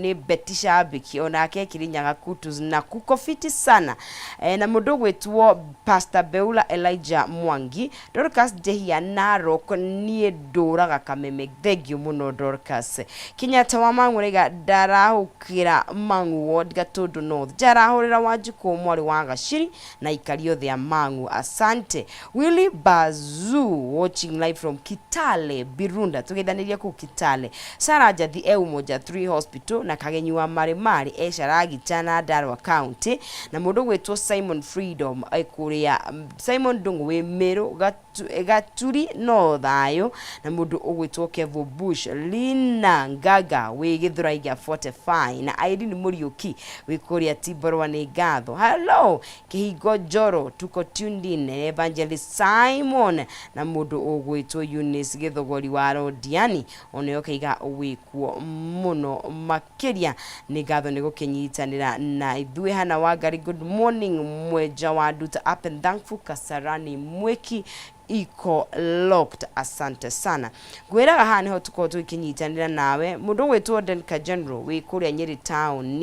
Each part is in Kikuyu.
Nĩ Betty Shabiki onake Kirinyaga Kutus na kuko fiti sana na mũndũ ũgwĩtwo Pastor Beula Elijah Mwangi. Dorcas Njehia Narok, niĩ ndũraga Kameme, thengio mũno Dorcas. Kenyatta wa Mang'u araiga ndarahũkĩra Mang'u Ward, Gatundu North, njarahũrĩra Wanjikũ mwarĩ wa Gaciri na aikari othe a Mang'u, asante. Willy Bazoo watching live from Kitale Birunda, tũgeithanĩria kũu Kitale. Sarah Njathi e Umoja 3 Hospital na Kagenyi wa Marĩ e Caragita na Ndarwa County, na mũndũ ũgwĩtwo Simon Freedom e kũrĩa Simon Ndung'u wĩ Meru Gaturi no thayũ, na mũndũ ũgwĩtwo Kevo Bush Lina Ngaga wĩ Gĩthũrai gĩa 45 na Irene Mũriũki wĩ kũrĩa Timborwa, nĩ ngatho. Hello Kĩhingo Njoro, tuko tuned in. Evangelist Simon na mũndũ ũgwĩtwo Eunice Gĩthogori wa Rodiani onayo kaiga wĩkuo mũno makĩria, nĩ ngatho nĩ gũkĩnyitanĩra na ithuĩ. Hana Wangari, good morning. Mwenja wa Nduta up and thankful. Kasarani Mwiki iko locked, asante sana. Ngwĩraga haha nĩho tũkorwo tũgĩkĩnyitanĩra nawe. Mũndũ ũgwĩtwo Denka General wĩ kũrĩa Nyĩrĩ town,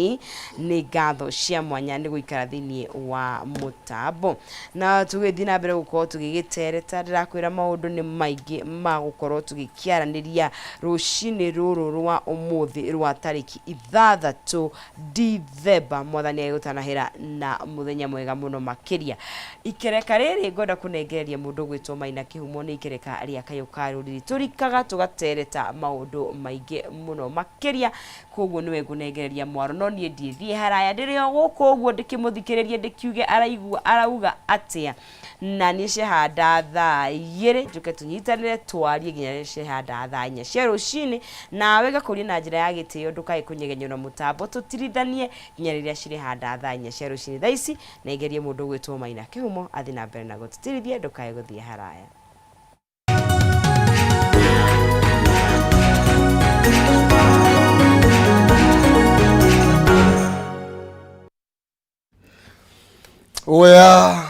nĩ ngatho cia mwanya nĩ gũikara thĩinĩ wa mũtambo na tũgĩthiĩ na mbere gũkorwo tũgĩgĩtereta. Ndĩrakwĩra maũndũ nĩ maingĩ ma gũkorwo tũgĩkĩaranĩria rũcinĩ rũrũ rwa ũmũthĩ rwa tarĩki 6 Dithemba. Mwathani agĩgũtanahĩra na mũthenya mwega mũno makĩria. Ikereka rĩrĩ ngwenda kũnengereria mũndũ ũgwĩtwo Maina Kĩhumo, nĩ ikereka rĩa Kayũ ka Rũrĩrĩ. Tũrikaga tũgatereta maũndũ maingĩ mũno makĩria, koguo nĩwe ngũnengereria mwaro, no niĩ ndiĩthiĩ haraya, ndĩrĩ o gũkũ ũguo ndĩkĩmũthikĩrĩrie, ndĩkiuge araigua arauga atĩa. Na niĩ ciahanda thaa 2 njũke tũnyitanĩre twarie nginya rĩrĩa ciahanda thaa 4 cia rũcinĩ. Nawe ngakũria na njĩra ya gĩtĩo ndũkae kũnyegenyũra mũtambo, tũtirithanie nginya rĩrĩa cirĩhanda thaa 4 cia rũcinĩ. Thaa ici nengerie mũndũ ũgwĩtwo Maina Kĩhumo athiĩ na mbere na gũtũtirithia, ndũkae gũthiĩ haraya. Oya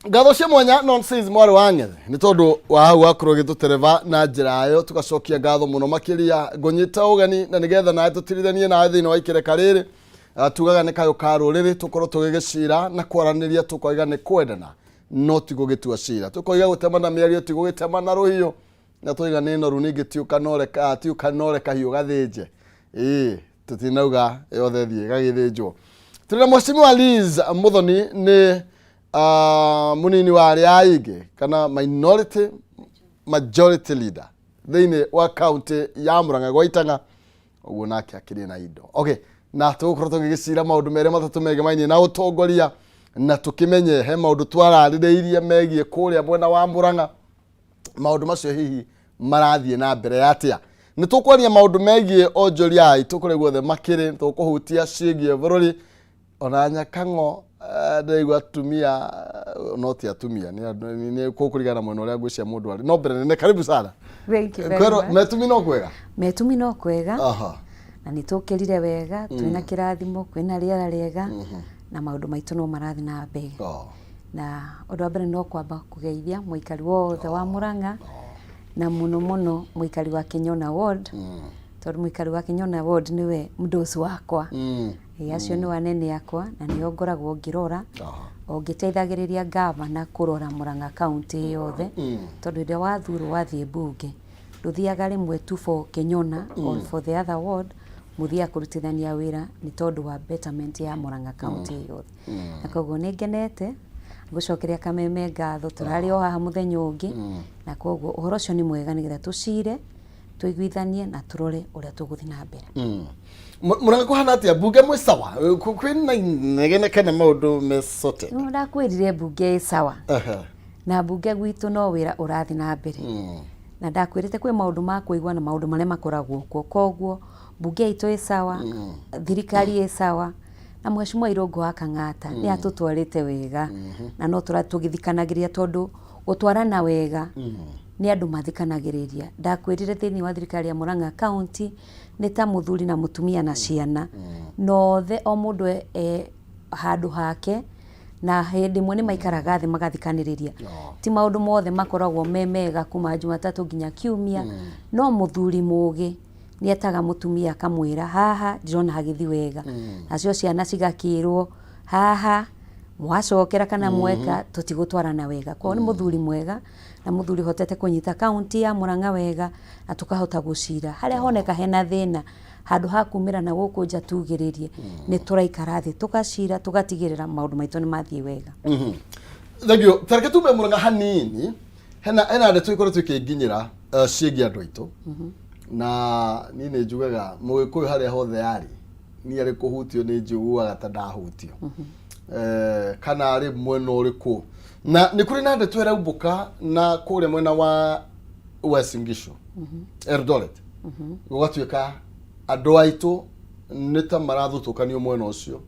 ngatho cia mwanya nonsense mwarĩ wa ng'ethe nĩ tondũ wa hau wakorwo gĩtũtereba na njĩra ĩyo, tũgacokia ngatho mũno makĩria. Ngũnyita ũgeni na nĩgetha nawe tũtirithanie nawe thĩinĩ wa ikereka rĩrĩ. Tugaga nĩ kayũ ka rũrĩrĩ, tũkorwo tũgĩgĩcira na kwaranĩria, tũkoiga nĩ kwendana no ti gũgĩtua cira, tũkoiga gũtemana mĩario ti gũgĩtemana rũhiũ, na tũiga nĩ noru ningĩ ti ũkanore kahiũ gathĩnje. Ĩĩ, tũtinauga yothe thiĩ gagĩthĩnjwo. Tũrĩ na Mheshimiwa Liz Muthoni, nĩ mũnini wa arĩa aingĩ kana minority majority leader thĩinĩ wa county ya Murang'a gwa Itang'a ũguo, nake akĩrĩ na indo. Okay, na tũgũkorwo tũgĩgĩcira maũndũ merĩ matatũ megemainie na ũtongoria, na tũkĩmenye he maũndũ twararĩrĩirie megiĩ kũrĩa mwena wa Murang'a, maũndũ macio hihi marathiĩ na mbere atĩa. Nĩ tũkwaria maũndũ megiĩ onjoria aitũ kũrĩa guothe makĩrĩ, tũkũhutia ciĩgiĩ bũrũri ona Nyakang'o. Ndĩraigua atumia, no ti atumia, nĩ kũkũringana na mwena ũrĩa ngwĩcia mũndũ arĩ no mbere nene. Karibu sana. Thank you very Kwĩrwo much. Metumi no kwega? Metumi no kwega. Na nĩ tũkĩrire wega, twĩna kĩrathimo, kwĩna rĩera rĩega na maũndũ maitũ no marathiĩ na mbere. Na ũndũ wa mbere no kwamba kũgeithia mũikari wothe wa Murang'a na mũno mũno mũikari wa Kinyona Ward, tondũ mũikari wa Kinyona Ward nĩwe mũndũci wakwa. Ĩĩ, acio nĩo anene akwa na nĩo ngoragwo ngĩrora o ngĩteithagĩrĩria ngavana kũrora Murang'a County yothe, tondũ hĩndĩ ĩrĩa wathurwo wathiĩ mbunge ndũthiaga rĩmwe tu for Kinyona or for the other ward, mũthiaga kũrutithania wĩra nĩ tondũ wa betterment ya Murang'a County yothe. Na koguo nĩ ngenete gũcokeria Kameme ngatho, tũrarĩ o haha mũthenya ũngĩ, na koguo ũhoro ũcio nĩ mwega nĩgetha tũcire, tũiguithanie na tũrore ũrĩa tũgũthiĩ na mbere. Murang'a kũhana atĩa? Mbunge mwĩ sawa? Kwĩna inegene kana maũndũ me sorted? No ndakwĩrire mbunge ĩ sawa. Na mbunge gwitũ no wĩra ũrathiĩ na mbere, na ndakwĩrĩte kwĩ maũndũ ma kũigua na maũndũ marĩa makoragwo kuo, koguo mbunge itũ ĩ sawa, thirikari ĩ sawa, na Mheshimiwa Irũngũ wa Kang'ata nĩ atũtwarĩte wega na no tũrathiĩ tũgĩthikanagĩrĩria, tondũ gũtwarana wega nĩ andũ mathikanagĩrĩria. Ndakwĩrire thĩinĩ wa thirikari ya Murang'a County nĩ ta mũthuri na mũtumia na ciana, na othe o mũndũ e handũ hake, na hĩndĩ ĩmwe nĩ maikaraga thĩ magathikanĩrĩria. Ti maũndũ mothe makoragwo me mega kuma Jumatatũ nginya Kiumia, no mũthuri mũgĩ Nĩ etaga mũtumia akamwĩra haha ndirona hagĩthiĩ wega, nacio ciana cigakĩrwo haha mwacokera kana mweka tũtigũtwarana wega. Koguo nĩ mũthuri mwega na mũthuri ũhotete kũnyita kaũntĩ ya Murang'a wega na tũkahota gũcira. Harĩa honeka hena thĩna, handũ ha kumĩra na gũkũ nja tugĩrĩrie, nĩ tũraikara thĩ tũgacira tũgatigĩrĩra maũndũ maitũ nĩ mathiĩ wega. Thank you. Tareke tume Murang'a hanini, hena ndeto ikoretwo ikĩnginyĩra ciĩgiĩ andũ aitũ, na niĩ nĩ njugaga mũgĩkũyũ harĩa hothe arĩ, niĩ arĩ kũhutio nĩ njiguaga ta ndahutio. Kana arĩ mwena ũrĩkũ, na nĩ kũrĩ na ndeto ĩraumbũka na kũrĩa mwena wa Uasin Gishu, Eldoret, gũgatuĩka andũ aitũ nĩ ta marathutũkanio mwena ũcio.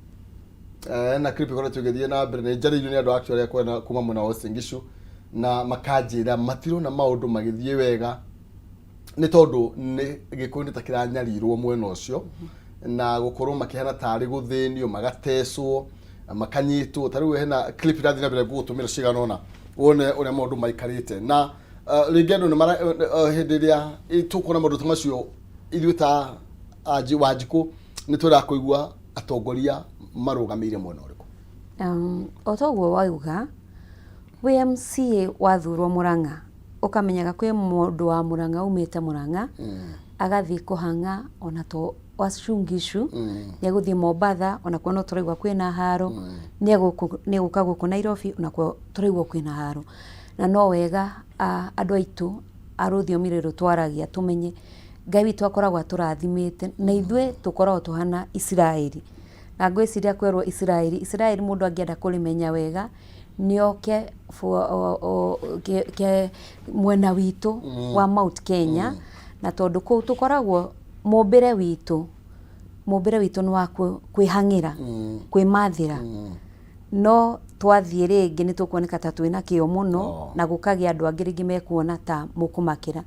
Na clip ĩkoretwo ĩgĩthiĩ na mbere, nĩ njarĩirio nĩ andũ actually a kuma mwena wa Uasin Gishu na makanjĩra matirona maũndũ magĩthiĩ wega nĩ tondũ nĩ gĩkũyũ nĩ ta kĩranyarirwo mwena ũcio na gũkorwo makĩhana tarĩ gũthĩnio, magatecwo, makanyitwo. Ta rĩu hena clip irathiĩ na mbere, ngũgũtũmĩra cigana ũna wone ũrĩa maũndũ maikarĩte. Na rĩngĩ andũ nĩ mara hĩndĩ ĩrĩa tũkuona maũndũ ta macio, ithuĩ ta Wanjikũ nĩ twendaga kũigua atongoria marũgamĩire mwena ũrĩkũ. O toguo wauga, wĩ MCA wathurwo Murang'a, ũkamenyaga kwĩ mũndũ wa Murang'a umĩte Murang'a agathiĩ kũhang'a ona to Uasin Gishu, nĩ egũthiĩ Mombatha onakuo no tũraigua kwĩna haro, nĩ egũka gũkũ Nairobi onakuo tũraigua kwĩna haro. Na no wega andũ aitũ a rũthiomi rũrũ twaragia tũmenye Ngai witũ akoragwo atũrathimĩte na ithuĩ tũkoragwo tũhana Isiraeli. Na ngwĩciria kwerwo Isiraeli, Isiraeli mũndũ angĩenda kũrĩmenya wega nĩ oke mwena witũ wa Mount Kenya, na tondũ kũu tũkoragwo mũmbĩre witũ nĩ wa kwĩhang'ĩra, kwĩmathĩra. No twathiĩ rĩngĩ nĩ tũkuoneka ta twĩna kĩo mũno na gũkagĩa andũ angĩ rĩngĩ mekuona ta mũkũmakĩra.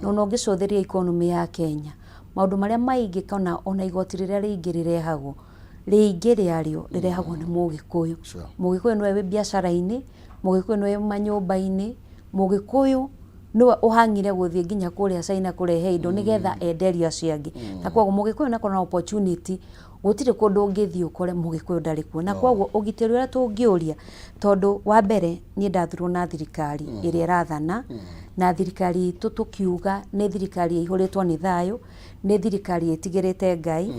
No ona ũngĩcũthĩrĩria economy ya Kenya, maũndũ marĩa maingĩ kana ona igoti rĩrĩa rĩingĩ rĩrehagwo, rĩingĩ rĩarĩo rĩrehagwo nĩ Mũgĩkũyũ. Mũgĩkũyũ nĩwe wĩ biacara-inĩ, Mũgĩkũyũ nĩwe wĩ manyũmba-inĩ, Mũgĩkũyũ nĩwe ũhang'ire gũthiĩ nginya kũrĩa China kũrehe indo nĩgetha enderio acio angĩ. Na koguo Mũgĩkũyũ nĩakorwo na opportunity, gũtirĩ kũndũ ũngĩthiĩ ũkore Mũgĩkũyũ ndarĩ kuo. Na koguo ũgitĩri ũrĩa tũngĩũria, tondũ wa mbere niĩ ndathurwo na thirikari ĩrĩa ĩrathana, na thirikari itũ tũkiuga nĩ thirikari ĩihũrĩtwo nĩ thayũ, nĩ thirikari ĩtigĩrĩte Ngai,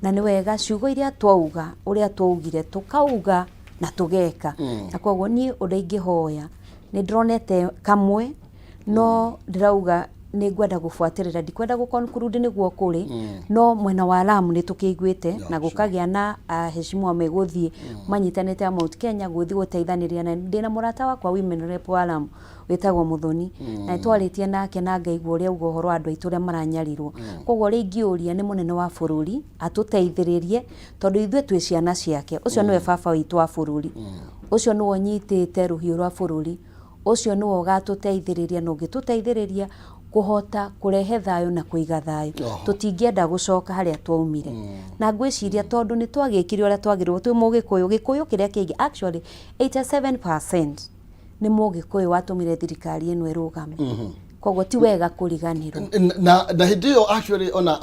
na nĩ wega ciugo iria twauga, ũrĩa twaugire, tũkauga na tũgeka. Na koguo niĩ ũrĩa ingĩhoya, nĩ ndĩronete kamwe, no ndĩrauga nĩ ngwenda gũbuatĩrĩra, ndikwenda gũ conclude nĩguo kũrĩ, no mwena wa Lamu nĩ tũkĩiguĩte na gũkagĩa na aheshimiwa megũthiĩ manyitanĩte a Mount Kenya gũthiĩ gũteithanĩria, na ndĩna mũrata wakwa women rep wa Lamu wĩtagwo Mũthoni, na nĩ twarĩtie nake na ngaigua ũrĩa auga ũhoro wa andũ aitũ ũrĩa maranyarirwo. Koguo ũrĩa ingĩũria nĩ mũnene wa bũrũri atũteithĩrĩrie, tondũ ithuĩ twĩ ciana ciake, ũcio nĩwe baba witũ wa bũrũri, ũcio nĩwe ũnyitĩte rũhiũ rwa bũrũri, ũcio nĩwe ũgatũteithĩrĩria na ũngĩtũteithĩrĩria kũhota kũrehe thayũ na kũiga thayũ, tũtingĩenda gũcoka harĩa twaumire. Na ngwĩciria tondũ nĩ twagĩkire ũrĩa twagĩrĩirwo twĩ Mũgĩkũyũ, Gĩkũyũ kĩrĩa kĩingĩ, actually 87% nĩ Mũgĩkũyũ watũmire thirikari ĩno ĩrũgame. Koguo ti wega kũriganĩrwo. Na hĩndĩ ĩyo actually ona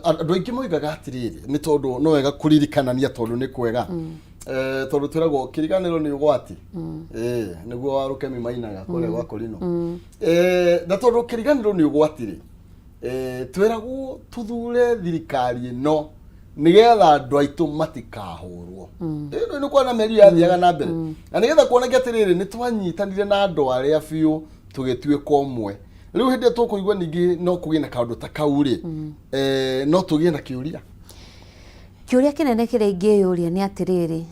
andũ aingĩ moigaga atĩrĩrĩ, nĩ tondũ no wega kũririkanania, tondũ nĩ kwega. Tondũ twĩragwo kĩriganĩro nĩ ũgwati. Nĩguo Warũkemi mainaga kũrĩa gwa Kũrinũ. Na tondũ kĩriganĩro nĩ ũgwati rĩ, twĩragwo tũthure thirikari ĩno nĩgetha andũ aitũ matikahũrwo. Ĩno nĩ kuona mĩario yathiaga na mbere na nĩgetha kuoneke atĩrĩrĩ, nĩ twanyitanire na andũ arĩa biũ tũgĩtuĩka ũmwe. Rĩu hĩndĩ ĩrĩa tũkũigua ningĩ no kũgĩe na kaũndũ ta kau rĩ, no tũgĩe na kĩũria. Kĩũria kĩnene kĩrĩa ingĩyũria nĩ atĩrĩrĩ,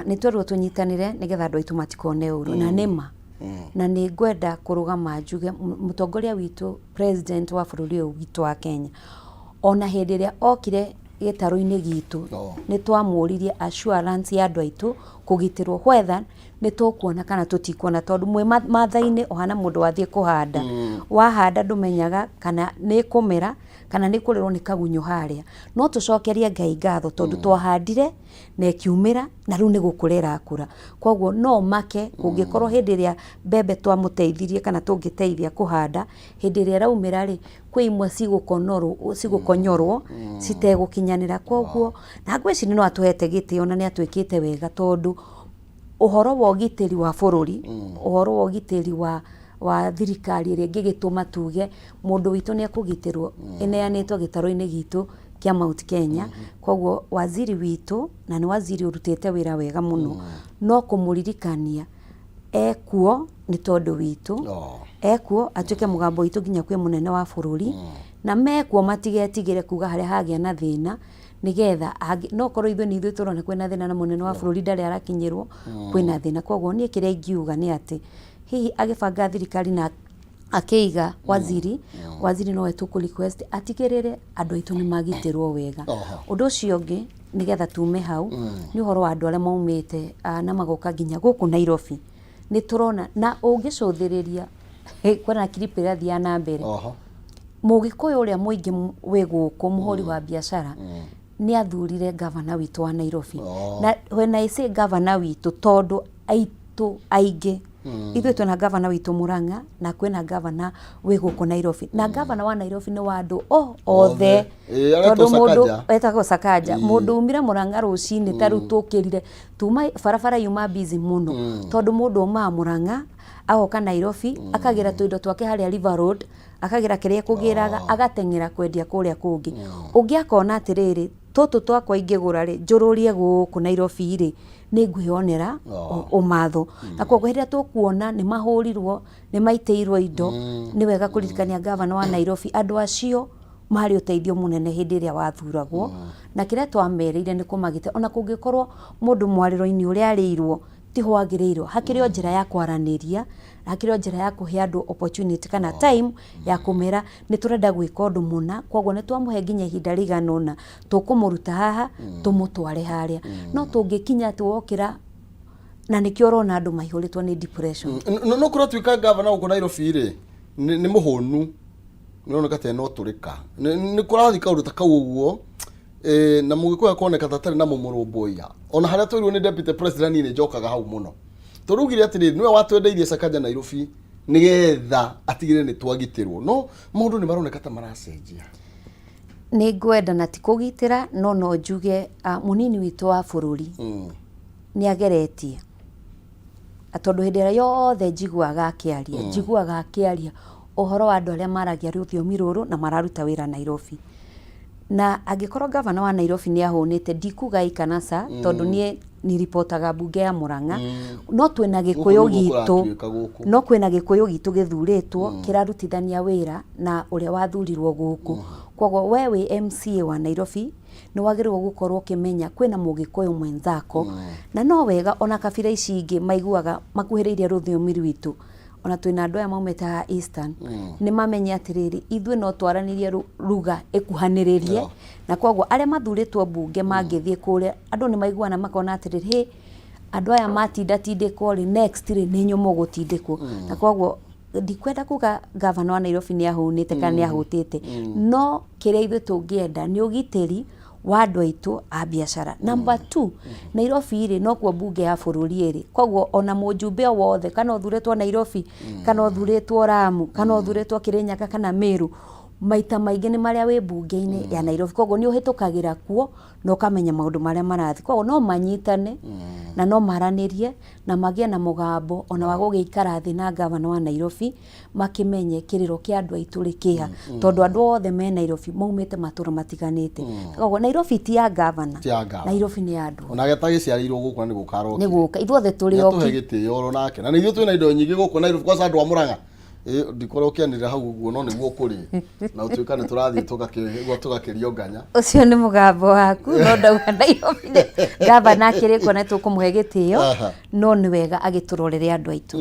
nĩ twerwo tũnyitanĩre nĩgetha andũ aitũ matikone ũru, na nĩ ma. Na nĩ ngwenda kũrũgama njuge mũtongoria witũ, president wa bũrũri ũyũ witũ wa Kenya, ona hĩndĩ ĩrĩa okire gĩtarũ-inĩ gitũ, nĩ twamũririe assurance ya andũ aitũ kũgitĩrwo, whether Nĩ tũkuona kana tũtikuona, tondũ mwĩ matha-inĩ ũhana mũndũ wathiĩ kũhanda. Wahanda ndũmenyaga kana nĩ ĩkũmera kana nĩ ĩkũrĩrwo nĩ kagunyũ harĩa. No tũcokerie Ngai ngatho tondũ twahandire na ĩkiumĩra na rĩu nĩ gũkũra ĩrakũra. Koguo no ũmake kũngĩkorwo hĩndĩ ĩrĩa mbembe twamũteithirie kana tũngĩteithia kũhanda, hĩndĩ ĩrĩa ĩraumĩra rĩ, kwĩ imwe cigũkonorwo cigũkonyorwo citegũkinyanĩra. Koguo na ngwĩciria no atũhete gĩtĩo na nĩ atwĩkĩte wega, tondũ ũhoro wa ũgitĩri wa bũrũri, ũhoro wa ũgitĩri wa thirikari ĩrĩa ĩngĩgĩtũma tuge mũndũ witũ nĩ ekũgitĩrwo, ĩneanĩtwo gĩtarũ-inĩ gitũ kĩa Mount Kenya. Koguo waziri witũ, na nĩ waziri ũrutĩte wĩra wega mũno, no kũmũririkania ekuo nĩ tondũ witũ, ekuo atuĩke mũgambo witũ nginya kwĩ mũnene wa bũrũri, na mekuo matigetigĩre kuga harĩa hagĩa na thĩna, nĩgetha no korwo ithuĩ nĩ ithuĩ tũrona kwĩna thĩna na mũnene wa bũrũri ndarĩ arakinyĩrwo, kwĩna thĩna. Koguo niĩ kĩrĩa ingiuga nĩ atĩ hihi agĩbanga thirikari na akĩiga waziri, waziri nowe tũkũ request atigĩrĩre andũ aitũ nĩ magitĩrwo wega. Ũndũ ũcio ũngĩ, nĩgetha tume hau, nĩ ũhoro wa andũ arĩa maumĩte na magoka nginya gũkũ Nairobi. Nĩ tũrona na ũngĩcũthĩrĩria kwĩna clip ĩrathiaga na mbere, Mũgĩkũyũ ũrĩa mũingĩ wĩ gũkũ, mũhũri wa biacara, nĩ athurire gavana witũ wa Nairobi. Na when I say gavana witũ, tondũ aitũ aingĩ ithuĩ twĩna gavana witũ Murang'a na kwĩna gavana wĩ gũkũ Nairobi, na gavana wa Nairobi nĩ wa andũ o othe. Ĩĩ, aretwo Tondũ mũndũ Sakaja. Etagwo Sakaja. Mũndũ umire Murang'a rũcinĩ, ta rĩu tũkĩrire tuma barabara yuma busy mũno, tondũ mũndũ umaga Murang'a agoka Nairobi, akagĩra tũindo twake harĩa River Road, akagĩra kĩrĩa ekũgĩraga, agateng'era kwendia kũrĩa kũngĩ. Ũngĩ akona atĩrĩrĩ, tũtũ twakwa ingĩgũra rĩ, njũrũrie gũkũ Nairobi rĩ, nĩ ngwĩyonera ũmatho. Na koguo hĩndĩ ĩrĩa tũkuona nĩ mahũrirwo, nĩ maitĩirwo indo, nĩ wega kũririkania gavana wa Nairobi andũ acio marĩ ũteithio mũnene hĩndĩ ĩrĩa wathuragwo, na kĩrĩa twamerĩire nĩ kũmagitĩra. Ona kũngĩkorwo mũndũ mwarĩro-inĩ ũrĩa arĩirwo tiho agĩrĩirwo, hakĩrĩ o njĩra ya kwaranĩria, hakĩrĩ o njĩra ya kũhe andũ opportunity kana time ya kũmera nĩ tũrenda gwĩka ũndũ mũna, koguo nĩ twamũhe nginya ihinda rĩigana ũna, tũkũmũruta haha tũmũtware harĩa. No tũngĩkinya atĩ wokĩra, na nĩkĩo ũrona andũ maihũrĩtwo nĩ depression. No kũratuĩka gavana gũkũ Nairobi rĩ, nĩ mũhũnu, nĩ roneka ta ena ũtũrĩka, nĩ kũrathiĩ kaũndũ ta kau ũguo, na Mũgĩkũyũ akoneka ta atarĩ na mũmũrũmbũiya. Ona harĩa twĩrirwo nĩ deputy president, niĩ nĩ njokaga hau mũno, tondũ augire atĩrĩrĩ, nĩwe watwendeirie Sakaja Nairobi nĩgetha atigĩrĩre nĩ twagitĩrwo, no maũndũ nĩ maroneka ta maracenjia. Nĩ ngwenda na ti kũgitĩra, no njuge mũnini witũ wa bũrũri nĩ ageretie, tondũ hĩndĩ ĩrĩa yothe njiguaga akĩaria, njiguaga akĩaria ũhoro wa andũ arĩa maragia rũthiomi rũrũ na mararuta wĩra Nairobi. Na angĩkorwo gavana wa Nairobi nĩ ahũnĩte, ndikuga ĩ kana ca, tondũ niĩ niripotaga mbunge ya Murang'a, no twĩna Gĩkũyũ Gũkũ nĩguo gitũ, kũratuĩka gũkũ. No kwĩna Gĩkũyũ gitũ gĩthurĩtwo kĩrarutithania wĩra na ũrĩa wathurirwo gũkũ. Koguo we wĩ MCA wa Nairobi nĩ wagĩrĩirwo gũkorwo ũkĩmenya kwĩna Mũgĩkũyũ mwenzako, na no wega ona kabira ici ingĩ maiguaga makuhĩrĩirie rũthiomi rwitũ, ona twĩna andũ aya maumĩte haha Eastern, nĩ mamenye atĩrĩrĩ, ithuĩ no twaranĩrie ruga ĩkuhanĩrĩrie. Na koguo arĩa mathurĩtwo mbunge mangĩthiĩ kũrĩa, andũ nĩ maiguana makona atĩrĩrĩ, hĩ, andũ aya matindatindĩkwo rĩ, next rĩ, nĩ inyuĩ mũgũtindĩkwo. Na koguo ndikwenda kuga gavana wa Nairobi nĩ ahũnĩte kana nĩ ahũtĩte, no kĩrĩa ithuĩ tũngĩenda nĩ ũgitĩri wa andũ aitũ a biacara. Number two, Nairobi rĩ, nokuo mbunge ya bũrũri ĩrĩ, koguo ona mũjumbe o wothe, kana ũthurĩtwo Nairobi, kana ũthurĩtwo Lamu, kana ũthurĩtwo Kirinyaga kana Meru, maita maingĩ nĩ marĩa wĩ mbunge-inĩ ya Nairobi, koguo nĩ ũhĩtũkagĩra kuo na ũkamenya maũndũ marĩa marathiĩ. Koguo no manyitane na no maranĩrie na magĩe na mũgambo ona wa gũgĩikara thĩ na gavana wa Nairobi, makĩmenye kĩrĩro kĩa andũ aitũ rĩ kĩha, tondũ andũ othe me Nairobi maumĩte matũra matiganĩte. Koguo Nairobi ti ya gavana. Ti ya gavana. Nairobi nĩ ya andũ. Onake atagĩciarĩirwo gũkũ na nĩ gũka arokire. Nĩ gũka, ithuothe tũrĩ Nĩatũhe oki. gĩtĩo oro nake, na nĩ ithuĩ twĩna indo nyingĩ gũkũ Nairobi, kwanza andũ a Murang'a. Ndikorwo ũkĩanĩrĩra hau ũguo, no nĩguo kũrĩ na ũtuĩka nĩ tũrathiĩ tũgakĩrio nganya. Ũcio nĩ mũgambo waku, no ndauga Nairobi nĩ gavana akĩrĩ kuo na tũkũmũhe gĩtĩo, no nĩ wega agĩtũrorere andũ aitũ.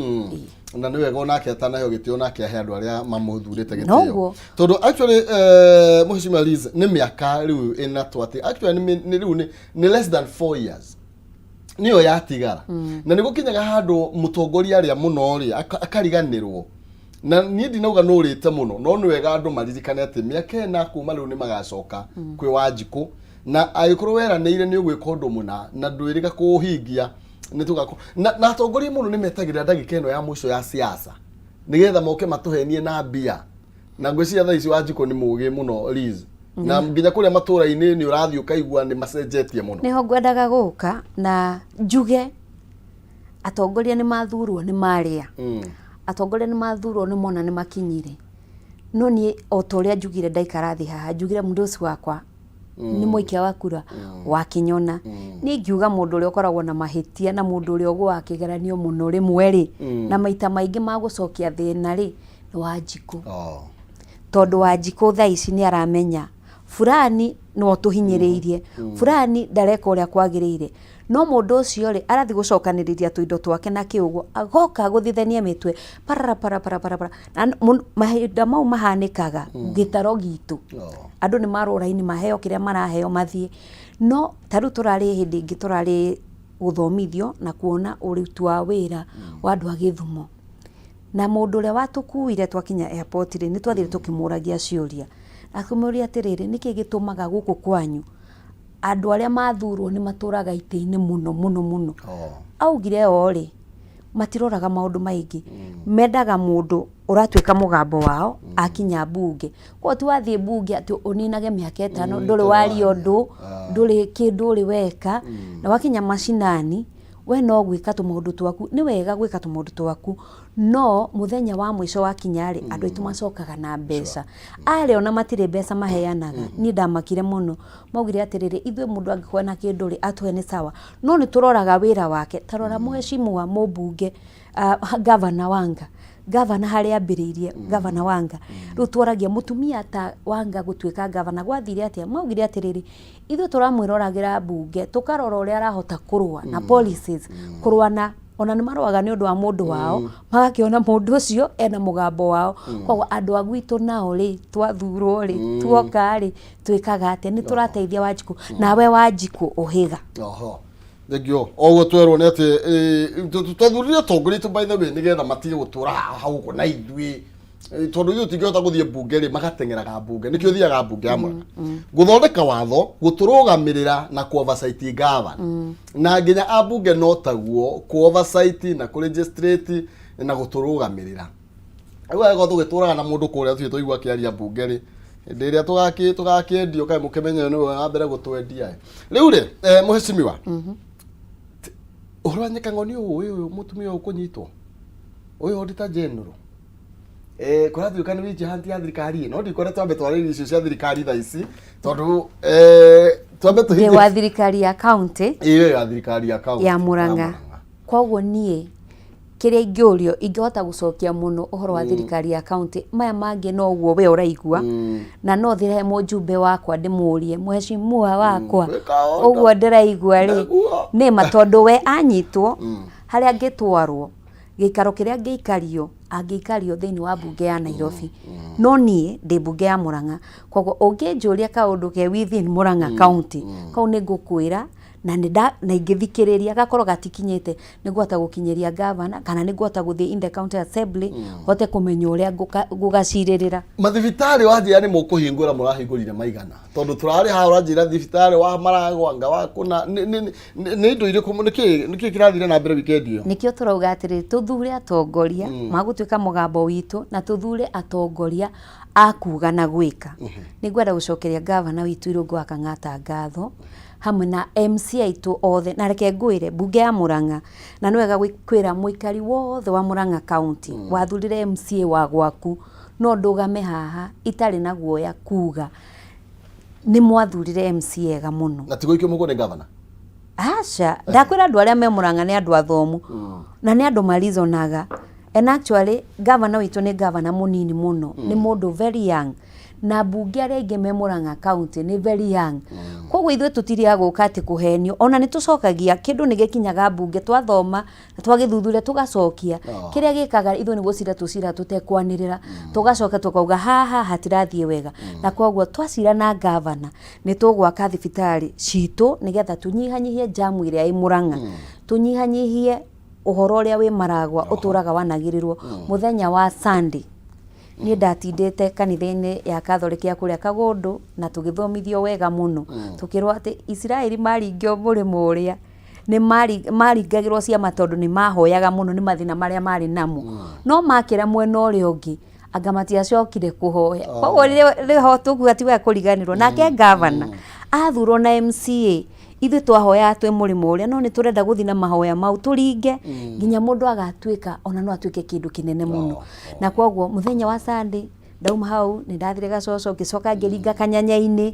Na nĩ wega onake atanaheo gĩtĩo nake ahe andũ arĩa mamũthurĩte gĩtĩo. Noguo. Tondũ actually, Mheshimiwa Liz, nĩ mĩaka rĩu ĩna twatĩ, actually nĩ rĩu nĩ less than 4 years. Nĩyo yatigara na nĩ gũkinyaga handũ mũtongoria arĩa mũno rĩ akariganĩrwo. Na niĩ ndinauga nũ ũrĩte mũno, no nĩ wega andũ maririkane atĩ mĩaka 4 kuma rĩu nĩ magacoka kwĩ Wanjikũ, na angĩkorwo weranĩire nĩ ũgwĩka ũndũ mũna na ndwĩrĩga kũũhingia, nĩ tũgakũ na atongoria mũno nĩ metagĩrĩra ndagĩka ĩno ya mũico ya siasa nĩgetha moke matũhenie na mbia. Na ngwĩciria thaa ici Wanjikũ nĩ mũgĩ mũno, Liz, na nginya kũrĩa matũra-inĩ nĩ ũrathiĩ ũkaigua nĩ macenjetie mũno. Nĩho ngwendaga gũka na njuge atongoria nĩ mathurwo nĩ marĩa, atongoria nĩ mathurwo nĩ mona nĩ makinyire. No niĩ o ta ũrĩa njugire ndaikara thĩ haha, njugire mũndũ ũcio wakwa nĩ mũikia wa kura wakĩnyona. Niĩ ingiuga mũndũ ũrĩa ũkoragwo na mahĩtia na mũndũ ũrĩa ũgũaga kĩgeranio mũno rĩmwe rĩ, na maita maingĩ ma gũcokia thĩna rĩ, nĩ Wanjikũ. Tondũ Wanjikũ thaa ici nĩ aramenya fulani nĩwe ũtũhinyĩrĩirie, fulani ndareka ũrĩa kwagĩrĩire. No mũndũ ũcio rĩ, arathiĩ gũcokanĩrĩria tũindo twake na kĩ ũguo, agoka agũthithanie mĩtwe parara para para para para. Na mahinda mau mahanĩkaga gĩtaro gitũ. Andũ nĩ marwo raini maheo kĩrĩa maraheo mathiĩ. No ta rĩu tũrarĩ hĩndĩ ĩngĩ tũrarĩ gũthomithio na kuona ũruti wa wĩra wa andũ a Gĩthumo. Na mũndũ ũrĩa watũkuire twakinya airport rĩ, nĩ twathire tũkĩmũragia ciũria. Akĩmũria atĩrĩrĩ, nĩkĩ gĩtũmaga gũkũ kwanyu andũ arĩa mathurwo nĩ matũraga itĩ-inĩ mũno mũno mũno? Augire o rĩ, matiroraga maũndũ maingĩ, mendaga mũndũ ũratuĩka mũgambo wao akinya mbunge. Koguo ti wathiĩ mbunge atĩ ũninage mĩaka 5, ndũrĩ waria ũndũ, ndũrĩ kĩndũ ũrĩ weka, na wakinya macinani, we no gwĩka tũmaũndũ twaku. Nĩ wega gwĩka tũmaũndũ twaku, no mũthenya wa mũico wakinya rĩ, andũ aitũ macokaga na mbeca. Arĩa ona matirĩ mbeca maheanaga, niĩ ndamakire mũno. Maugire atĩrĩrĩ, ithuĩ mũndũ angĩkorwo na kĩndũ rĩ, atũhe nĩ sawa, no nĩ tũroraga wĩra wake. Ta rora mheshimiwa mũmbunge, Gavana Wanga, gavana harĩa ambĩrĩirie, Gavana Wanga. Rĩu tworagia mũtumia ta Wanga gũtuĩka gavana gwathire atĩa? Maugire atĩrĩrĩ, ithuĩ tũramwĩroragĩra mbunge, tũkarora ũrĩa arahota kũrũa na policies, kũrũa na ona nĩ marũaga nĩ ũndũ wa mũndũ wao, magakĩona mũndũ ũcio ena mũgambo wao. Koguo andũ a gwitũ nao rĩ, twathurwo rĩ, tuoka rĩ, twĩkaga atĩa? Nĩ tũrateithia Wanjikũ. Nawe Wanjikũ ũhĩga. Oho. Thengio. Oguo twerwo nĩ atĩ twathurire atongoria aitũ, by the way, nĩgetha matige gũtũra haha gũkũ na ithuĩ, tondũ ithuĩ tũtingĩhota gũthiĩ mbunge rĩ, magateng'eraga mbunge. Nĩkĩo thiaga mbunge ya Murang'a gũthondeka watho, gũtũrũgamĩrĩra na ku oversight gavana, na nginya ambunge no taguo, ku oversight na kũ legislate na gũtũrũgamĩrĩra. Rĩu angĩkorwo tũgĩtũraga na mũndũ kũrĩa tũthiĩ tũigua akĩaria mbunge rĩ, hĩndĩ ĩrĩa tũgakĩendio, kaĩ mũkĩmenye nĩwe wa mbere gũtwendia ĩ. Rĩu rĩ, mũhecimiwa, ũhoro wa Nyakang'oni ũyũ, ũyũ mũtumia ũyũ kũnyitwo, ũyũ Auditor General, kũratuĩka nĩ witch hunt ya thirikari ĩ, no ndikwenda twambe twarĩrie icio cia thirikari thaa ici, tondũ twambe Ndĩ tũhingie wa thirikari ya county ĩyo ya thirikari ya county ya Murang'a. Koguo niĩ kĩrĩa ingĩũrio ingĩhota gũcokia mũno ũhoro wa thirikari ya county, maya mangĩ no ũguo we ũraigua, na no thĩre mũjumbe wakwa ndĩmũrie, mheshimiwa wakwa, Gwĩka ũndũ. Ũguo ndĩraigua rĩ, Nĩguo. Nĩ ma, tondũ we anyitwo, harĩa angĩtwarwo, gĩikaro kĩrĩa angĩikario, angĩikario thĩinĩ wa mbunge ya Nairobi. No niĩ ndĩ mbunge ya Murang'a, koguo ũngĩnjũria kaũndũ ke within Murang'a County, kau nĩ ngũkwĩra na nĩ nda na ingĩthikĩrĩria gakorwo gatikinyĩte, nĩ ngũhota gũkinyĩria gavana kana nĩ ngũhota gũthiĩ in the county assembly, hote kũmenya ũrĩa ngũgacirĩrĩra. Mathibitarĩ wanjĩra nĩ mũkũhingũra, mũrahingũrire maigana? Tondũ tũrarĩ haha ũranjĩra thibitarĩ wa Maragwa anga wa kũna nĩ indo irĩkũ, nĩkĩ kĩrathire na mbere wikendi ĩyo? Nĩkĩo tũrauga atĩrĩrĩ, tũthure atongoria magũtuĩka mũgambo witũ, na tũthure atongoria a kuga na gwĩka. Nĩ ngwenda gũcokeria gavana witũ Irũngũ wa Kang'ata ngatho hamwe na MC aitũ othe. Na reke ngwĩre mbunge ya Murang'a, na nĩ wega kwĩra mũikari wothe wa Murang'a County wathurire MCA wa gwaku, no ndũgame haha itarĩ na guoya kuga nĩ mwathurire MCA ega mũno. Na tigũikio mũhuko nĩ gavana? Aca, ndakwĩra andũ arĩa me Murang'a nĩ andũ athomu na nĩ andũ marizonaga. And actually gavana witũ nĩ gavana mũnini mũno, nĩ mũndũ very young, na mbunge arĩa aingĩ me Murang'a County nĩ very young. Koguo ithuĩ tũtirĩ a gũka atĩ kũhenio, ona nĩ tũcokagia kĩndũ nĩ gĩkinyaga mbunge twathoma na twagĩthuthuria tũgacokia. Kĩrĩa gĩkaga ithuĩ nĩ gũcira tũcira tũtekwanĩrĩra, tũgacoka tũkauga haha hatirathiĩ wega. Na koguo twacira na ngavana nĩ tũgwaka thibitarĩ citũ nĩgetha tũnyihanyihie jamu ĩrĩa ĩ Mũrang'a, tũnyihanyihie ũhoro ũrĩa wĩ Maragwa ũtũraga wanagĩrĩrwo mũthenya wa Sunday. Niĩ ndatindĩte kanitha-inĩ ya Catholic ya kũrĩa Kagũndũ na tũgĩthomithio wega mũno. Tũkĩrwo atĩ Isiraeli maringio mũrĩmo ũrĩa nĩ maringagĩrwo ciama tondũ nĩ mahoyaga mũno nĩ mathĩna marĩa marĩ namo. No makĩra mwena ũrĩa ũngĩ anga matiacokire kũhoya. Koguo rĩho tũkuga ti wega kũriganĩrwo. Nake ngavana athurwo na MCA ithuĩ twahoyaga twĩ mũrĩmo ũrĩa no nĩ tũrenda gũthiĩ na mahoya mau tũringe nginya mũndũ agatuĩka ona no atuĩke kĩndũ kĩnene mũno. Na koguo mũthenya wa Sunday ndauma hau nĩ ndathire Gacoco ngĩcoka ngĩringa Kanyanya-inĩ